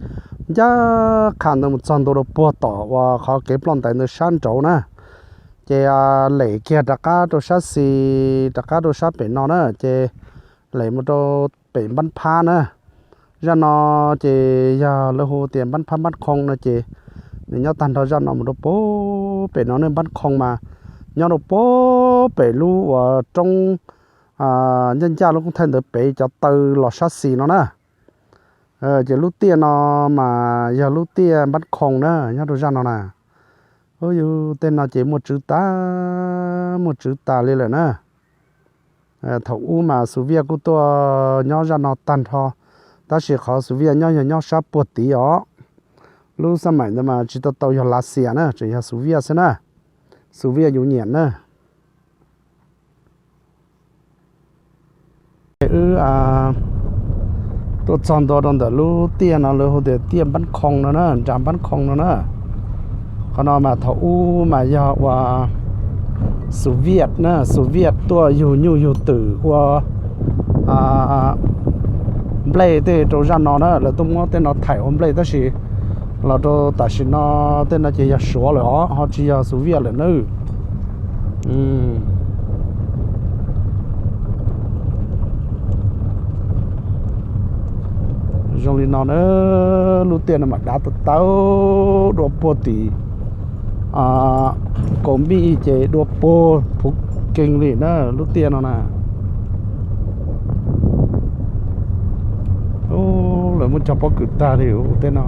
ncaj qha ntawd mus txog ntua rau puag tom uas qhov kev ploj ntais ntawd sab nraud na. Ces lem kiag rov qab rau sab xis, rov qab rau sab pem no na, ces lem mus rau pem Npab Phab na. Zaj no ces yog lawv hu tias Npab Phab Npab Khoo no ces nws nyob tag nrho zaj no mus rau puag pem no ne. Npab Khoo mas nyob rau puag pem lub uas roob ncaj ncaj lub koob thaij ntawd pem cov taw los sab xis no na. Ces lub tiaj no mas yog lub tiaj Npab Khoo na nyob rau zaj no na. Ub, yus tej no ces muaj tswv tas, muaj tswv tas li lawm na. Thaum ub mas Xus Viaj kuj tuaj nyob zaj no tag nrho, tab sis qhov Xus Viaj nyob yog nyob sab puag tid os. Lub xab maim ntawd mas tsis tau tau yog Lav Xias na, tseem yog Xus Viaj xwb na. Xus Viaj yus nyiam na. Wb tuaj txog ntua rau ntawm lub tiaj no lawv hu tias tiaj Npab Khoo no na, nras Npab Khoo no na. Qhov no mas thaum ub mas yog uas Xus Viaj na, Xus Viaj tuaj yug nyuj yug twm ua nplej tej rau zaj no na, lawv tuaj muab tej no thaim ua nplej tab sis los rau tam sim no tej no ces yog Suav lawm os, ho tsis yog Xus Viaj lawm na. Zoo li no na, lub tiaj no mas dav tau tau, dua puag tim Kaus Mij ces dua puag Phuv Kees li na, lub tiaj no na. Lawv muab cog pob kws tag li tej no.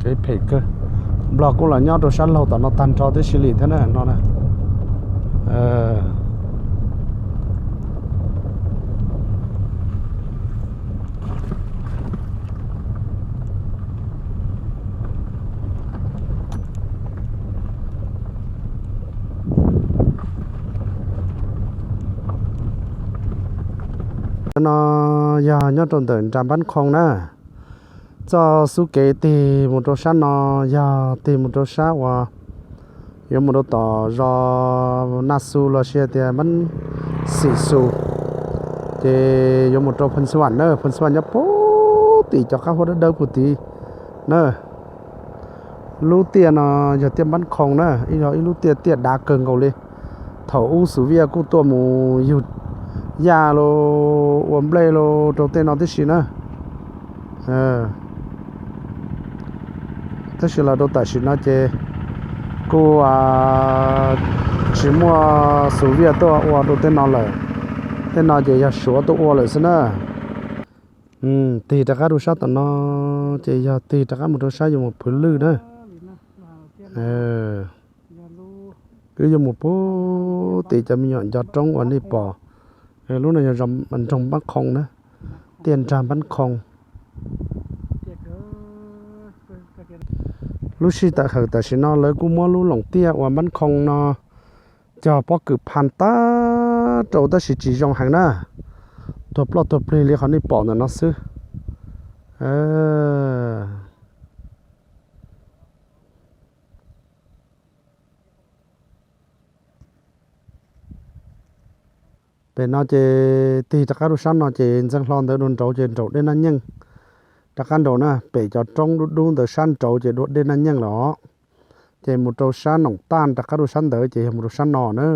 Kev phem kawg. Nplog kuj los nyob rau sab laug tom no tag nrho tib si li thiab na no na. No yog nyob rau ntawm nras Npab Khoo na. Txoj xub kev tig mus rau sab no yog tig mus rau sab uas yuav mus rau tom zos Naj Xu los sis tias Npab Xim Xu, ces yuav mus rau Phoos Xas Vam na. Phoos Xas Vam nyob puag tim cov qab huab dawb dawb puag tid na. Lub tiaj no yog tiaj Npab Khoo na, yog ib lub tiaj tiaj dav kawg nkaus li. Thaum ub Xus Viaj kuj tuaj mus yug yaj los ua nplej los rau tej no tib si na. Tab sis los rau tam sim no ces kuj tsis muaj Xus Viaj tuaj ua rau tej no lawm. Tej no ces yog Suav tuaj ua lawm xwb na. Tig rov qab rau sab tom no ces yog tig rov qab mus rau sab yuav mus Phwv Lwj na. Wb yuav mus puag tim cov me nyuam ncov roob uas nej pom. Lub no yog nroog Npab Khoo na, tiaj nrag Npab Khoo. Lub sij hawm tam sim no lawv kuj muab lub loos tiaj uas Npab Khoo no cog pob kws phaj tag rau tab sis tsis zoo heev na, tuag ploj tuag plig li qhov nej pom ntawm no xwb. Pem no ces tig rov qab rau sab no ces ntxeev hlo ntawd dua nraud ces nraum dej Naj Nyeej. Rov qab nraud na, pem cov roob dub dub ntawd sab nraud ces dua dej Naj Nyeej los. Ces mus rau sab Noom Taj rov qab rau sab ntawd ces yog mus rau sab no na.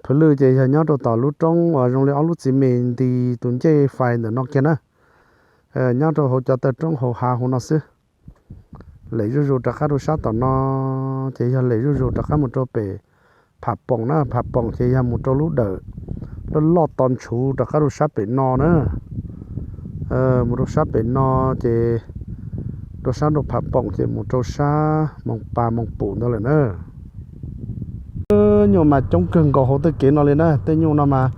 Phwv Lwj ces yog nyob rau tom lub roob uas zoo li ob lub txiv me nti tus ncej fais ntawm no kiag na. Nyob rau hauv cov taw roob hauv hav hauv no xwb. Lem zuj zus rov qab rau sab tom no ces yog lem zuj zus rov qab mus rau pem Pham Poom na. Pham Poom ces yog mus rau lub dawm loj loj to ntshuv rov qab rau sab pem no na. Mus rau sab pem no ces rau sab nraum Pham Poom ces mus rau sab Moos Pas Moos Pum ntawd lawm na. Nyuj mas coob kawg nkaus hauv tej kev no li na. Tej nyuj no mas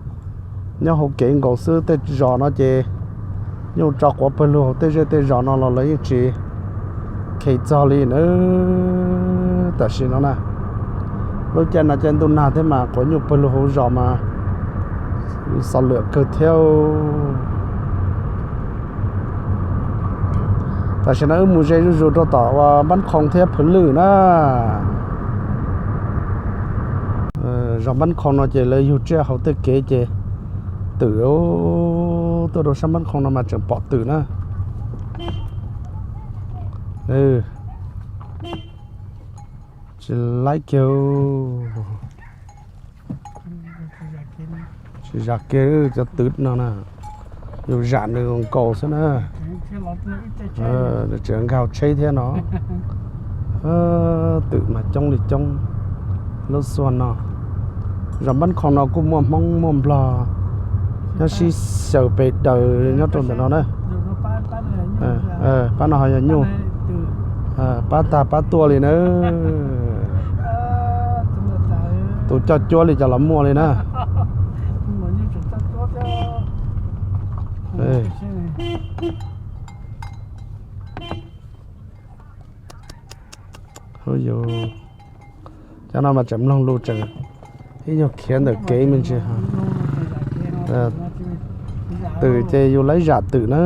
nyob hauv kev nkaus xwb, tej zos no ces nyuj tso quav pawg lug hauv tej zej tej zos no los lawv yeej tsis kheev txog li na. Tam sim no na, lub caij no caij ntuj nag thiab mas quav nyuj pawg lug hauv zos mas xaus lwm kawg thiab. Tam sim no wb mus ze zuj zus rau tom uas Npab Khoo thiab Phwv Lwj na. Zos Npab Khoo no ces lawv yug tsiaj hauv tej kev ces twm, tuaj rau sab Npab Khoo no mas tseem pom twm na. Tsis laib kiag. Tsis zam kiag cov twm no na. Yus zam nws nkaus xwb na. Nws tseem nkag tsheb thiab no. Twm mas coob li coob. Lub xuas no, zos Npab Khoo no kuj muaj Hmoob muaj Nplog nyob sib xyaw pes daws nyob rau ntawm no na. Pab no ho yog nyuj. Pab tag pab tuaj li na. Tus coj cuab li cas los muaj li na. Cov no mas tseem mloog lus tseem ib nyuag khiav ntawm kev me ntsis. Twm ces yus laib zam twm na,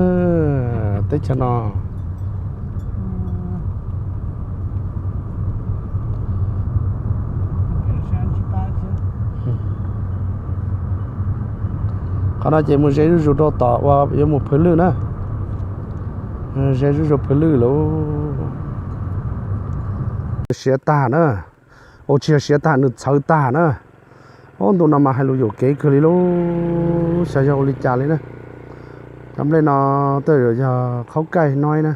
teb chaws no. Qhov no ces mus ze zuj zus rau tom uas yuav mus Phwv Lwj na. Ze zuj zus Phwv Lwj lauj. Siav tag na. Ua tsis yog siav tag, nws txhawv tag na. Ob ntu no mas hais lus yuam kev kawg li lauj, xyov yog ua li cas li na. Cov nplej no tej zaum yog khaub kaij noib na.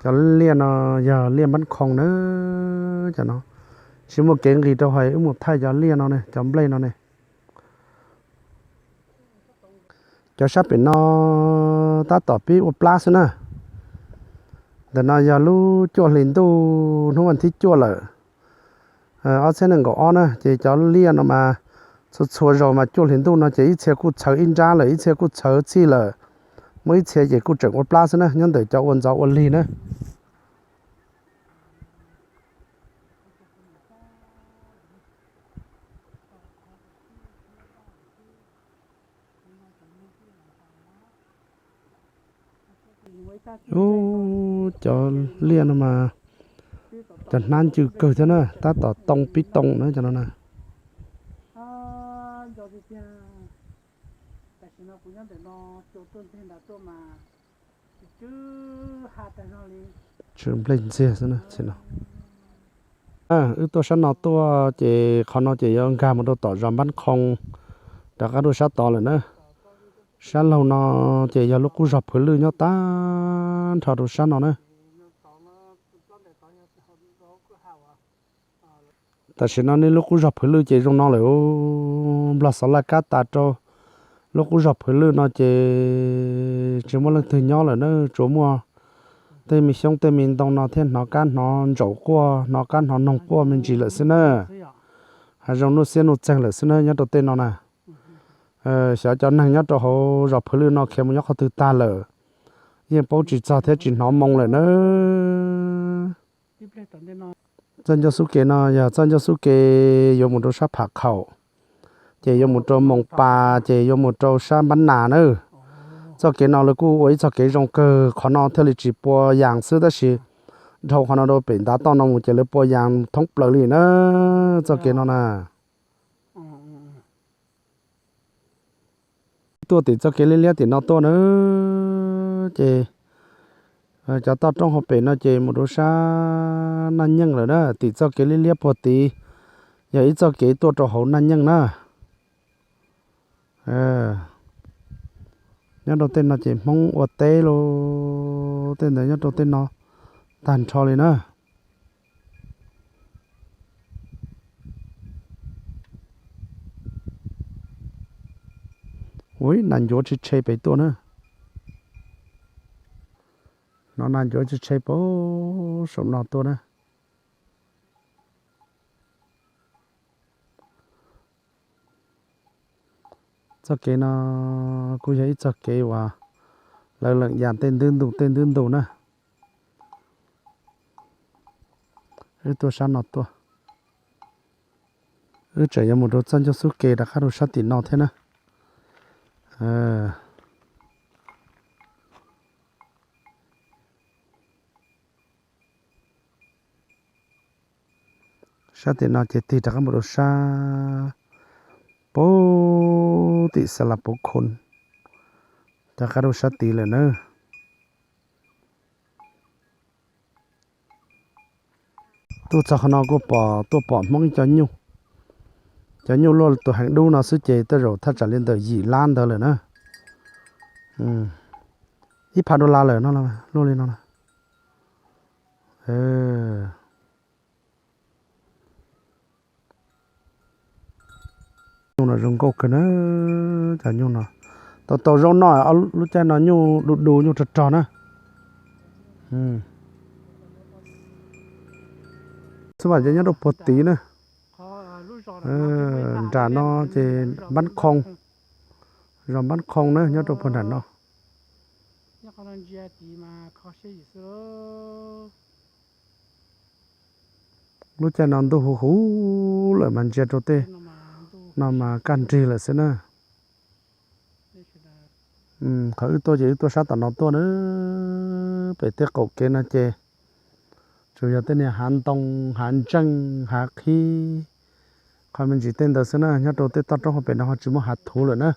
Cov liaj no yog liaj Npab Khoo na. Cov no tsis muaj kev nqis rau hais wb mus thaij cov liaj no ne, cov nplej no ne. Cov sab pem no tab tom pib ua plab xwb na. Ntawm no yog lub cuaj hlis ntuj hnub vas thib cuaj lawm, ob txhiab nees nkaum ob na, ces cov liaj no mas txhua txhua zaus mas cuaj hlis ntuj no ces ib txhia kuj txhawv ib nrab lawm, ib txhia kuj txhawv txhij lawm, muaj ib txhia ces kuj tseem ua plab xwb na, nyob ntawm cov ua ntxov ua lig na. Ub, cov liaj no mas cov hnab ncw kawg thiab na, tab tom too pib too na cov no na. Tsw nplej ntxiag xwb na. Wb tuaj sab no tuaj ces qhov no ces yuav nkag mus rau tom zos Npab Khoo, rov qab rau sab tod lawm na. Sab laug no ces yog lub qub zos Phwv Lwj nyob tag nrho rau sab no na. Tam sim no nej lub qub zos Phwv Lwj ces zoo no lawm. Nplog Xov Laj Kab tas rau lub qub zos Phwv Lwj no ces tsis muaj leej twg nyob lawm na, tsuas muaj tej me xyoob tej me ntoo no thiaj hnov kab hnov ntsaum quaj, hnov kab hnov noog quaj me ntsis lawm xwb na. Hav zoov nuj xiab nuj txeeg lawm xwb na nyob rau tej no na. Xyov cov neeg nyob rau hauv zos Phwv Lwj no khiav mus nyob qhov twg tag lawm, yeej paub tsis txog thiab tsis hnov moo lawm na. Txoj ncauj xub ke no yog txoj ncauj xub ke yuav mus rau sab Pham Khaum, ces yuav mus rau Moos Pas, ces yuav mus rau sab Npab Nas na. Txoj kev no lawv kuj ua ib txoj kev zoo kawg, qhov no thiaj li tsis pua yas xwb, tab sis dhau qhov no rau pem ntav toj no mus ces lawv pua yas thoob plaws li na, txoj kev no na. Tuaj tim txoj kev liab liab tim no tuaj na, ces cov toj roob hauv pem no ces mus rau sab Naj Nyeej lawm na. Tim txoj kev liab liab puag tid yog ib txoj kev tuaj rau hauv Naj Nyeej na. Nyob rau tej no ces Hmoob ua teb lauj, tej ntawd nyob rau tej no tag nrho li na. Ui, nas ncuav tshe tshe pem tuaj na. No nas ncuav tshe tshe pem saum no tuaj na. Txoj kev no kuj yog ib txoj kev uas lawv leem yas tej ntub ntu tej ntub ntu na. Wb tuaj sab no tuaj, wb tseem yuav mus rau txoj ncauj xub ke rov qab rau sab tim no thiab na. Sab tim no ces tig rov qab mus rau sab puag tim Xa Las Puv Khun, rov qab rau sab tid lawm na. Tuaj txog qhov no kuj pom, tuaj pom Hmoob ib co nyuj. Cov nyuj luaj tus heev dub no xwb ces tej zaum thaj tsam li ntawm yim lab ntawd lawm na. Ib phav dollar lawm no, luaj li no na. Nyuj no zoo nkauj kawg na, cov nyuj no. Tau tau zaub noj, lub caij no nyuj du du nyuj rog rog na. Xab vam ces nyob rau puag tid na. Nram no ces Npab Khoo, zos Npab Khoo na nyob rau puag nram no. Lub caij no ntuj huv huv lawm mas ntsia rau tej no mas kaj nrig lawm xwb na. Qhov wb tuaj ces wb tuaj sab tom no tuaj na. Pem tej qaum kev no ces tsuas yog tej niag hav ntoo, hav ntseej, hav qhib, qhov me ntsis tej ntawd xwb na. Nyob rau tej toj roob hauv pem no ho tsis muaj hav thuv lawm na.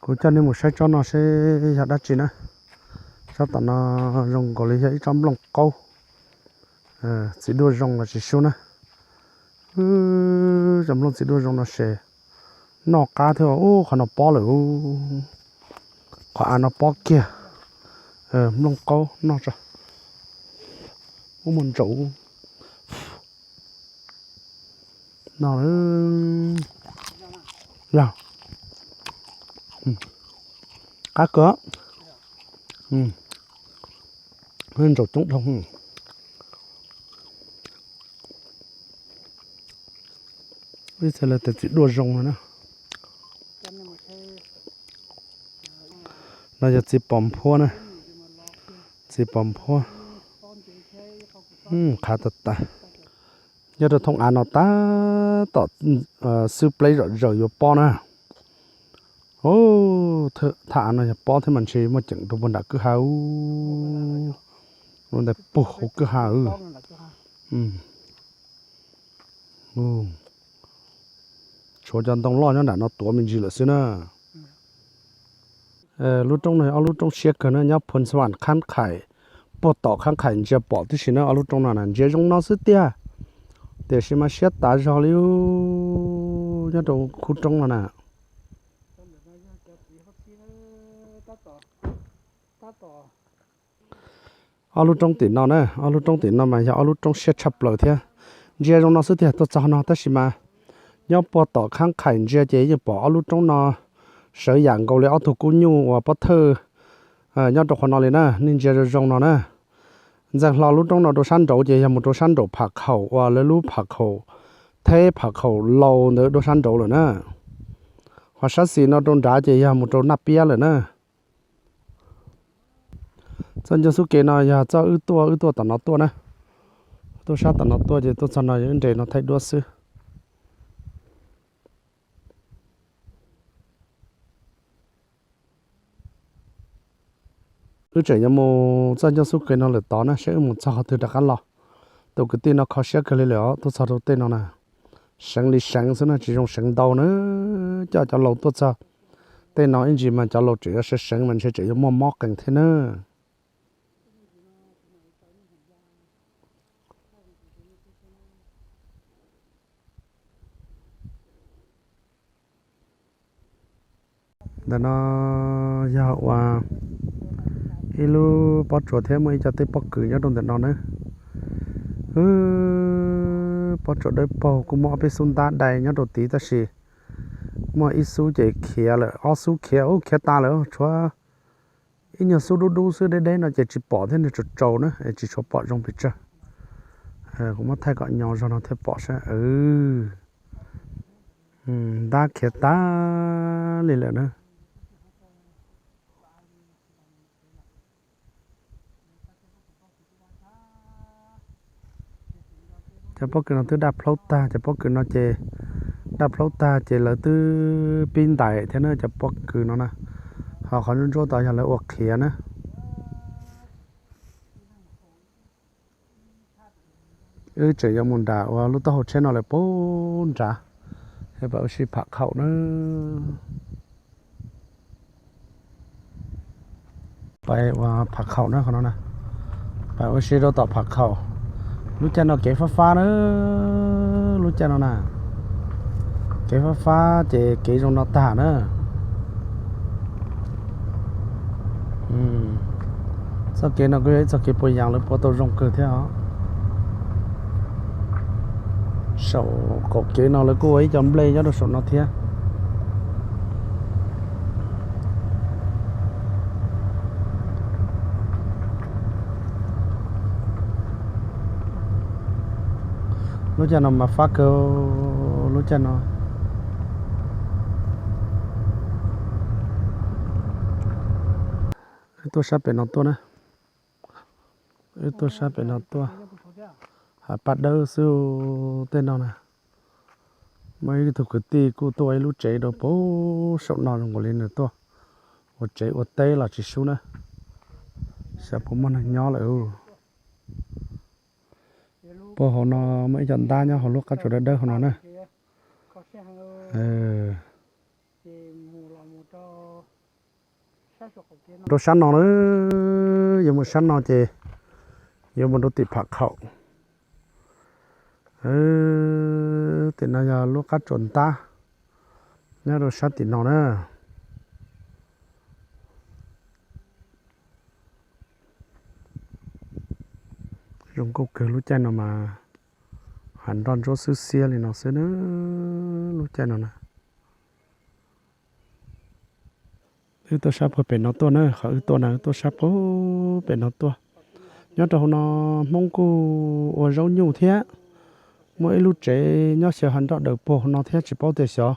Kuv coj nej mus saib tsob no seb yog dab tsi na. Tsob tom no zoo nkaus li yog ib tsob nplooj qaub, txiv duaj zoo los tsis sub na. Cov nplooj txiv duaj zoo no ces noj qab thiab. Ub, qhov no pob lawm. Qhov av no pob kiag. Nplooj qaub noj tso. Ub, muaj ntsaum no. Yog qab kawg. Ntsaum coob dhau. Ib txhia lawv tias txiv duaj zoo no na. No yog txiv pos nphuab na. Txiv pos nphuab qhav tas tas. Nyob rau thoob av no tab tom xwb pleb zom zaws yuav pob na. Thaj av no yog pob thiab mas ntshe muaj ceem rau puag nram kwj ha. Lub ntais puag hauv kwj ha. Tshuav cov ntoo loj nyob nram no tuav me ntsis lawm xwb na. Lub roob no ob lub roob siab kawg na, nyob Phoos Vam Khaab Khais, puag tom Khaab Khais ntsia pom tib si na. Ob lub roob no na ntsia zoo no xwb tiag, tiam sis mas siab tas zog li nyob rau khub roob no na. Ob lub roob tim no na, ob lub roob tim no mas yog ob lub roob siab tshaj plaws thiab. Ntsia zoo no xwb tiag tuaj txog no tab sis mas nyob puag tom Khaab Khais ntsia ces yeej pom ob lub roob no sawv yam nkaus li ob tug kub nyuj uas pob thawj nyob rau qhov no li na. Nej ntsia zoo zoo no na, ntxeev hlo lub roob no rau sab nraud ces yog mus rau sab nraum Pham Khaum uas lawv lub Pham Khaum Theb, Pham Khaum Laus ntawd rau sab nraud lawm na. Ho sab xis no rau nrad ces yog mus rau Naj Piab lawm na. Txoj ncauj xub ke no yog txoj wb tuaj, wb tuaj tom no tuaj na. Tuaj sab tom no tuaj ces tuaj txog no yog wb nres no thaij duab xwb. Wb tseem yuav mus txoj ncauj xub ke no lawm tod na, seb wb mus txog qhov twg rov qab los. Tus kwv tij no kho siab kawg li lawm os, tuaj txog rau tej no na, seev li seev xwb na, tsis zoo seev ntau na. Coj cov laus tuaj txog tej no ib ntsis mas cov laus tseem yuav seev seev mas ntshe tseem yuav muaj mob qees thiab na. Ntawm no yog uas ib lub pob tsuas thiab muaj ib co tej pob kws nyob rau ntawm no na. Pob tsuas dawb paug kuj muaj ob peb xub ntab dai nyob rau tid tab sis muaj ib xub ces khiav lawm, ob xub khiav, ub, khiav tas lawm, tshuav ib nyuag xub dub dub xwb, deb deb no ces tsis pom thiab, nws tsaus tsaus na, tsis tshua pom zoo pes tsawg. Kuv muab thaij kom nyo zog no thiaj pom saib. Ntab khiav tas li lawm na. Cov pob kws no twb daj plaub tag, cov pob kws no ces daj plaub tag ces lawv twb pib ntais thiab na, cov pob kws no na. Ho qhov ntsuab ntsuab tod yog lawv ua qhiav na. Wb tseem yuav mus nram uas lub taub hau tsheb no lawm puag nrad, es pam ua si Pham Khaum na. Pais ua Pham Khaum na, qhov no na. Pais ua si rau tom Pham Khaum. Lub caij no kev fab fab na, lub caij no na. Kev fab fab ces kev zoo no tag na. Txoj kev no kuj yog ib txoj kev puas yaas lawv puas tau zoo kawg thiab os. Saum qaum kev no lawv kuj ua ib co nplej nyob rau saum no thiab. Lub caij no mas fab kawg, lub caij no. Wb tuaj sab pem no tuaj na. Wb tuaj sab pem no tuaj. Hav Paj Dawb xwb tej no na. Muaj ib tug kwv tij kuj tuaj ua ib lub tsev rau pem saum no zoo nkaus li nws tuaj ua tsev ua teb los tsis sub na. Xyov puas muaj neeg nyob lawm. Puag hauv no muaj ib co ntab nyob hauv lub qab tsuas dawb dawb hauv no na. Rau sab no na, yuav mus sab no ces yuav mus rau tim Pham Khaum. Tim no yog lub qab tsuas ntab nyob rau sab tim no na. Zoo nkauj kawg lub caij no mas, hav nroj ntsuab xwb xiab li no xwb na, lub caij no na. Wb tuaj sab puag pem no tuaj na, qhov wb tuaj na wb tuaj sab puag pem no tuaj. Nyob rau hauv no Hmoob kuj ua zaub nyuj thiab. Muaj ib lub tsev nyob xyaw hav nroj daws puag hauv no thiab tsis paub tias xyov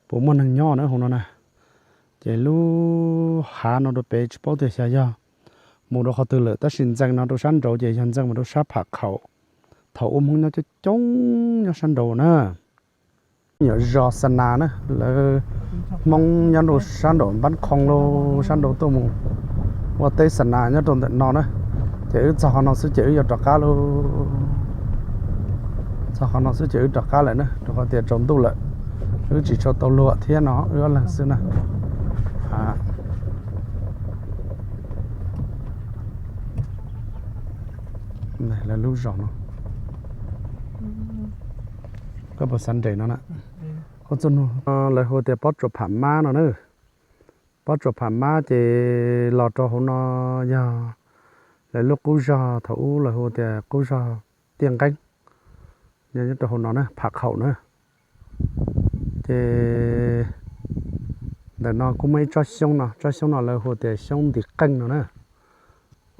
puas muaj neeg nyob na hauv no na. Ces lub hav no rau pem tsis paub tias xyov yog mus rau qhov twg lawm tab sis ntxees no rau sab nraud ces yog ntxees mus rau sab Pham Khaum. Thaum ub Hmoob nyob coob coob nyob sab nraud na. Nyuam zos Xa Nas na, lawv Hmoob nyob rau sab nraum Npab Qhoo lauj, sab nraud tuaj mus ua teb Xa Nas nyob rau ntawm no na. Ces wb txog qhov no xwb ces wb yuav rov qab lauj. Txog qhov no xwb ces wb rov qab lawm na, rau qhov tias tsaus ntuj lawm, wb tsis tshua tau luag thiab no, wb ob leeg xwb na. Lawv lub zos no, koj puas xav nres no na? Koj txoj nug, lawv hu tias pob tsuas Pham Mab no na. Pob tsuas Pham Mab ces los rau hauv no yog lawv lub qub zog, thaum ub lawv hu tias qub zog Tiaj Nqeeb, yog nyob rau hauv no na, Pham Khaum na. Ces ntawm no kuj muaj ib tsob xyoob no, tsob xyoob no lawv hu tias xyoob ntiv qeej no na.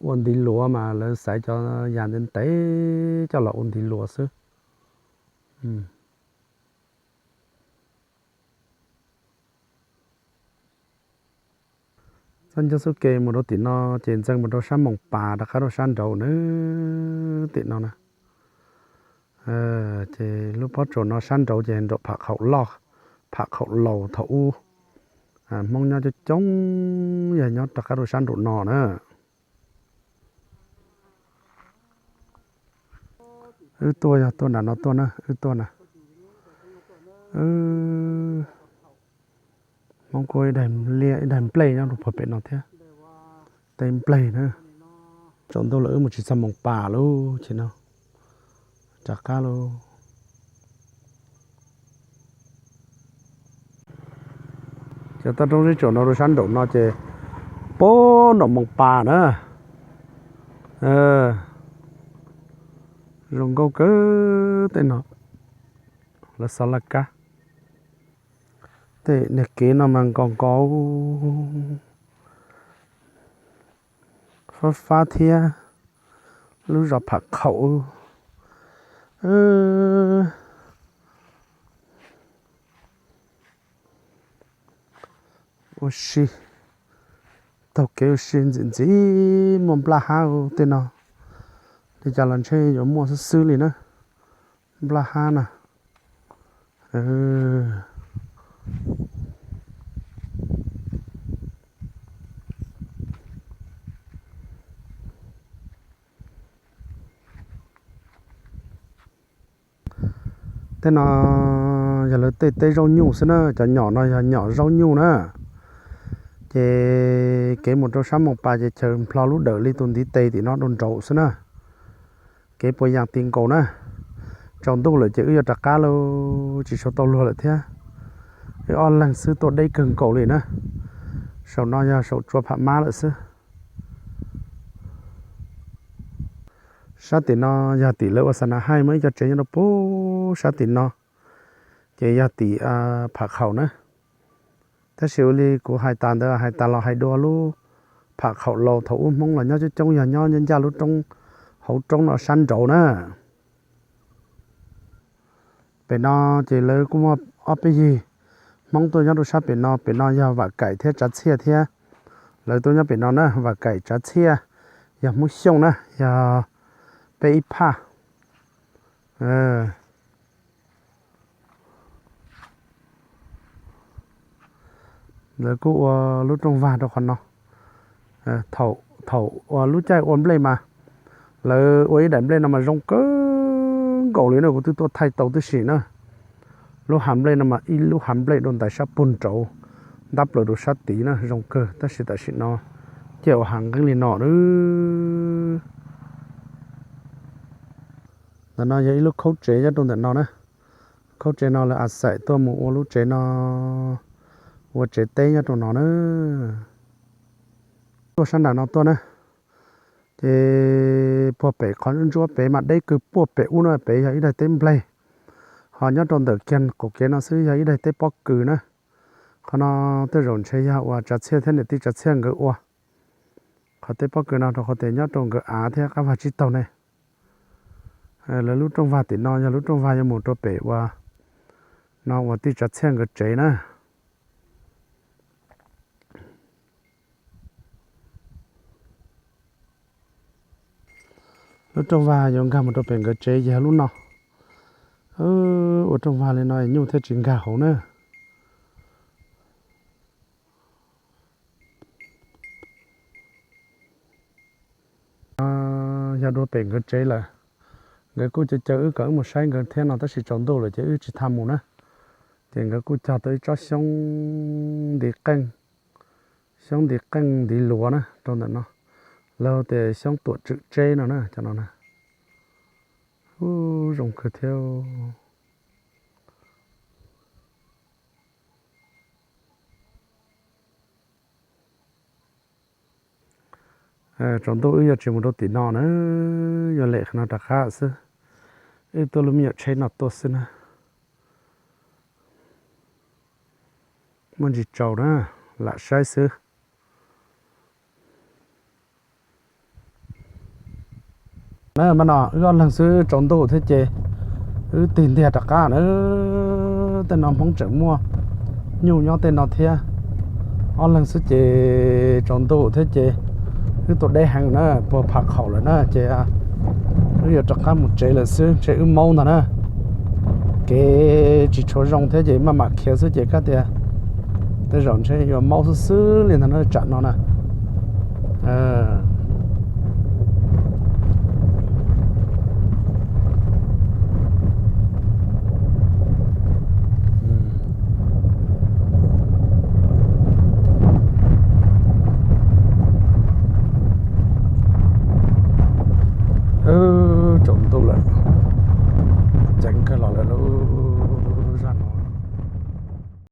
Ua ntiv luav mas lawv xaiv cov yas ntev ntev coj los ua ntiv luav xwb. Txoj ncauj xub ke mus rau tim no ces ntxees mus rau sab Moos Pas rov qab rau sab nraud na, tim no na. Ces lub pob tsuas no sab nraud ces nraum Pham Khaum loj, Pham Khaum laus thaum ub Hmoob nyob coob coob yog nyob rov qab rau sab nraum no na. Wb tuaj yog tuaj nram no tuaj na, wb tuaj na. Hmoob kuj ib daig nplej nyob rau puag pem no thiab, tej nplej na. Tsaus ntuj lawm wb mus tsis txog Moos Pas lub ces no rov qab lauj. Cov toj roob zeb tsuas no rau sab nraum no ces puag nram Moos Pas na. Zoo nkauj kawg tej no, lawv xov laj kab. Tej niag kev no mas nkos nkos fab fab thiab. Lub zos Pham Khaum ua si, taug kev ua si ntxim ntxim muaj nplaj hab tej no. Li cas los ntshe yuav muaj xwb xwb li na, nplaj hab na. Tej no yog lawv tej teb zaub nyuj xwb na, cov nyom no yog nyom zaub nyuj na. Ces kev mus rau sab Moos Pas ces chaws nplho lub dawm li tus ntiv tes tim no rau nraud xwb na. Kev puas yas ti nkaus na. Tsaus ntuj lawm ces wb yuav rov qab lauj, tsis tshua tau luag lawm thiab. Wb ob leeg xwb tuaj deb kawg nkaus li na. Saum no yog saum tsua Pham Mab lawm xwb. Sab tim no yog tim lawv ua xa na haij muaj ib co tsev nyob rau puag sab tim no, ces yog tim Pham Khaum na. Tab sis ua li kuv hais tas ntawd hais tas los hais dua lub Pham Khaum laus thaum ub Hmoob los nyob coob coob yog nyob ncaj lub roob, hauv roob no sab nraud na. Pem no ces lawv kuj muaj ob peb yig Hmoob tuaj nyob rau sab pem no, pem no yog Vam Kaim thiab Tsav Txhiaj thiab. Lawv tuaj nyob pem no na, Vam Kaim Tsav Txhiaj yog Hmoob Xyooj na, yog peb ib phaj. Lawv kuj ua lub rooj vag rau qhov no. Thaum, thaum ua lub caij ua nplej mas lawv ua ib daim nplej no mas zoo kawg nkaus li na, kuv twb tuaj thaij tau tib si na. Lub hav nplej no mas ib lub hav nplej dua ntais sab puag nraud, ntab plaws rau sab tid na, zoo kawg, tab sis tam sim no ciaj ua hav nqeeb li no na. Ntawm no yog ib lub khaub tsev nyob rau ntawm no na. Khaub tsev no lawv a xaim tuaj mus ua lub tsev no, ua tsev teb nyob rau no na. Tuaj sab nram no tuaj na, ces puag pem qhov ntsuab pem mas deb kawg, puag pem ub no pem yog ib daim teb nplej, ho nyob rau ntawm kiag qaum kev no xwb yog ib daim teb pob kws na. Qhov no tej zaum ntshe yog uas Tsav Txhiaj thiab niam tij Tsav Txhiaj nkawd ua. Qhov teb pob kws no rau qhov tias nyob rau nkawd av thiab qab vag tsib taug ne. Lawv lub rooj vag tim no yog lub rooj vag yuav mus rau pem uas no uas tij Tsav Txhiaj nkawd tsev na. Lub rooj vag yuav nkag mus rau pem nkawd tsev yog lub no. Ua rooj vag li no nyuj thiaj tsis nkag hauv na. Yog dua pem nkawd tsev lawm, nkawd kuj caw caw wb kom wb mus saib nkawd thiab no tab sis tsaus ntuj lawm ces wb tsis tau mus na. Ces nkawd kuj cog tau ib tsob xyoob ntiv qeej, xyoob ntiv qeej ntiv luav na rau ntawm no, lawv tias xyoob tuam tswm tseb no na, cov no na. Ub, zoo kawg thiab. Tsaus ntuj wb yuav tsis mus rau tim no na, yuav lem qhov no rov qab xwb. Wb tuaj lub me nyuam tsheb no tuaj xwb na. Muaj ntsis tsaus na, lam saib xwb. Na mas no wb ob leeg xwb tsaus ntuj thiab ces wb tig ntiag rov qab na. Tej no Hmoob tseem muaj nyuj nyob tej no thiab. Ob leeg xwb ces tsaus ntuj thiab ces wb tuaj deb heev na, puag Pham Khaum lawm na ces wb yuav rov qab mus tsev lawm xwb, ntshe wb maub ntag na. Kev tsis tshua zoo thiab ces maj mam khiav xwb ces kab tias tej zaum ntshe yuav maub xwb xwb li ntag na tsam no na.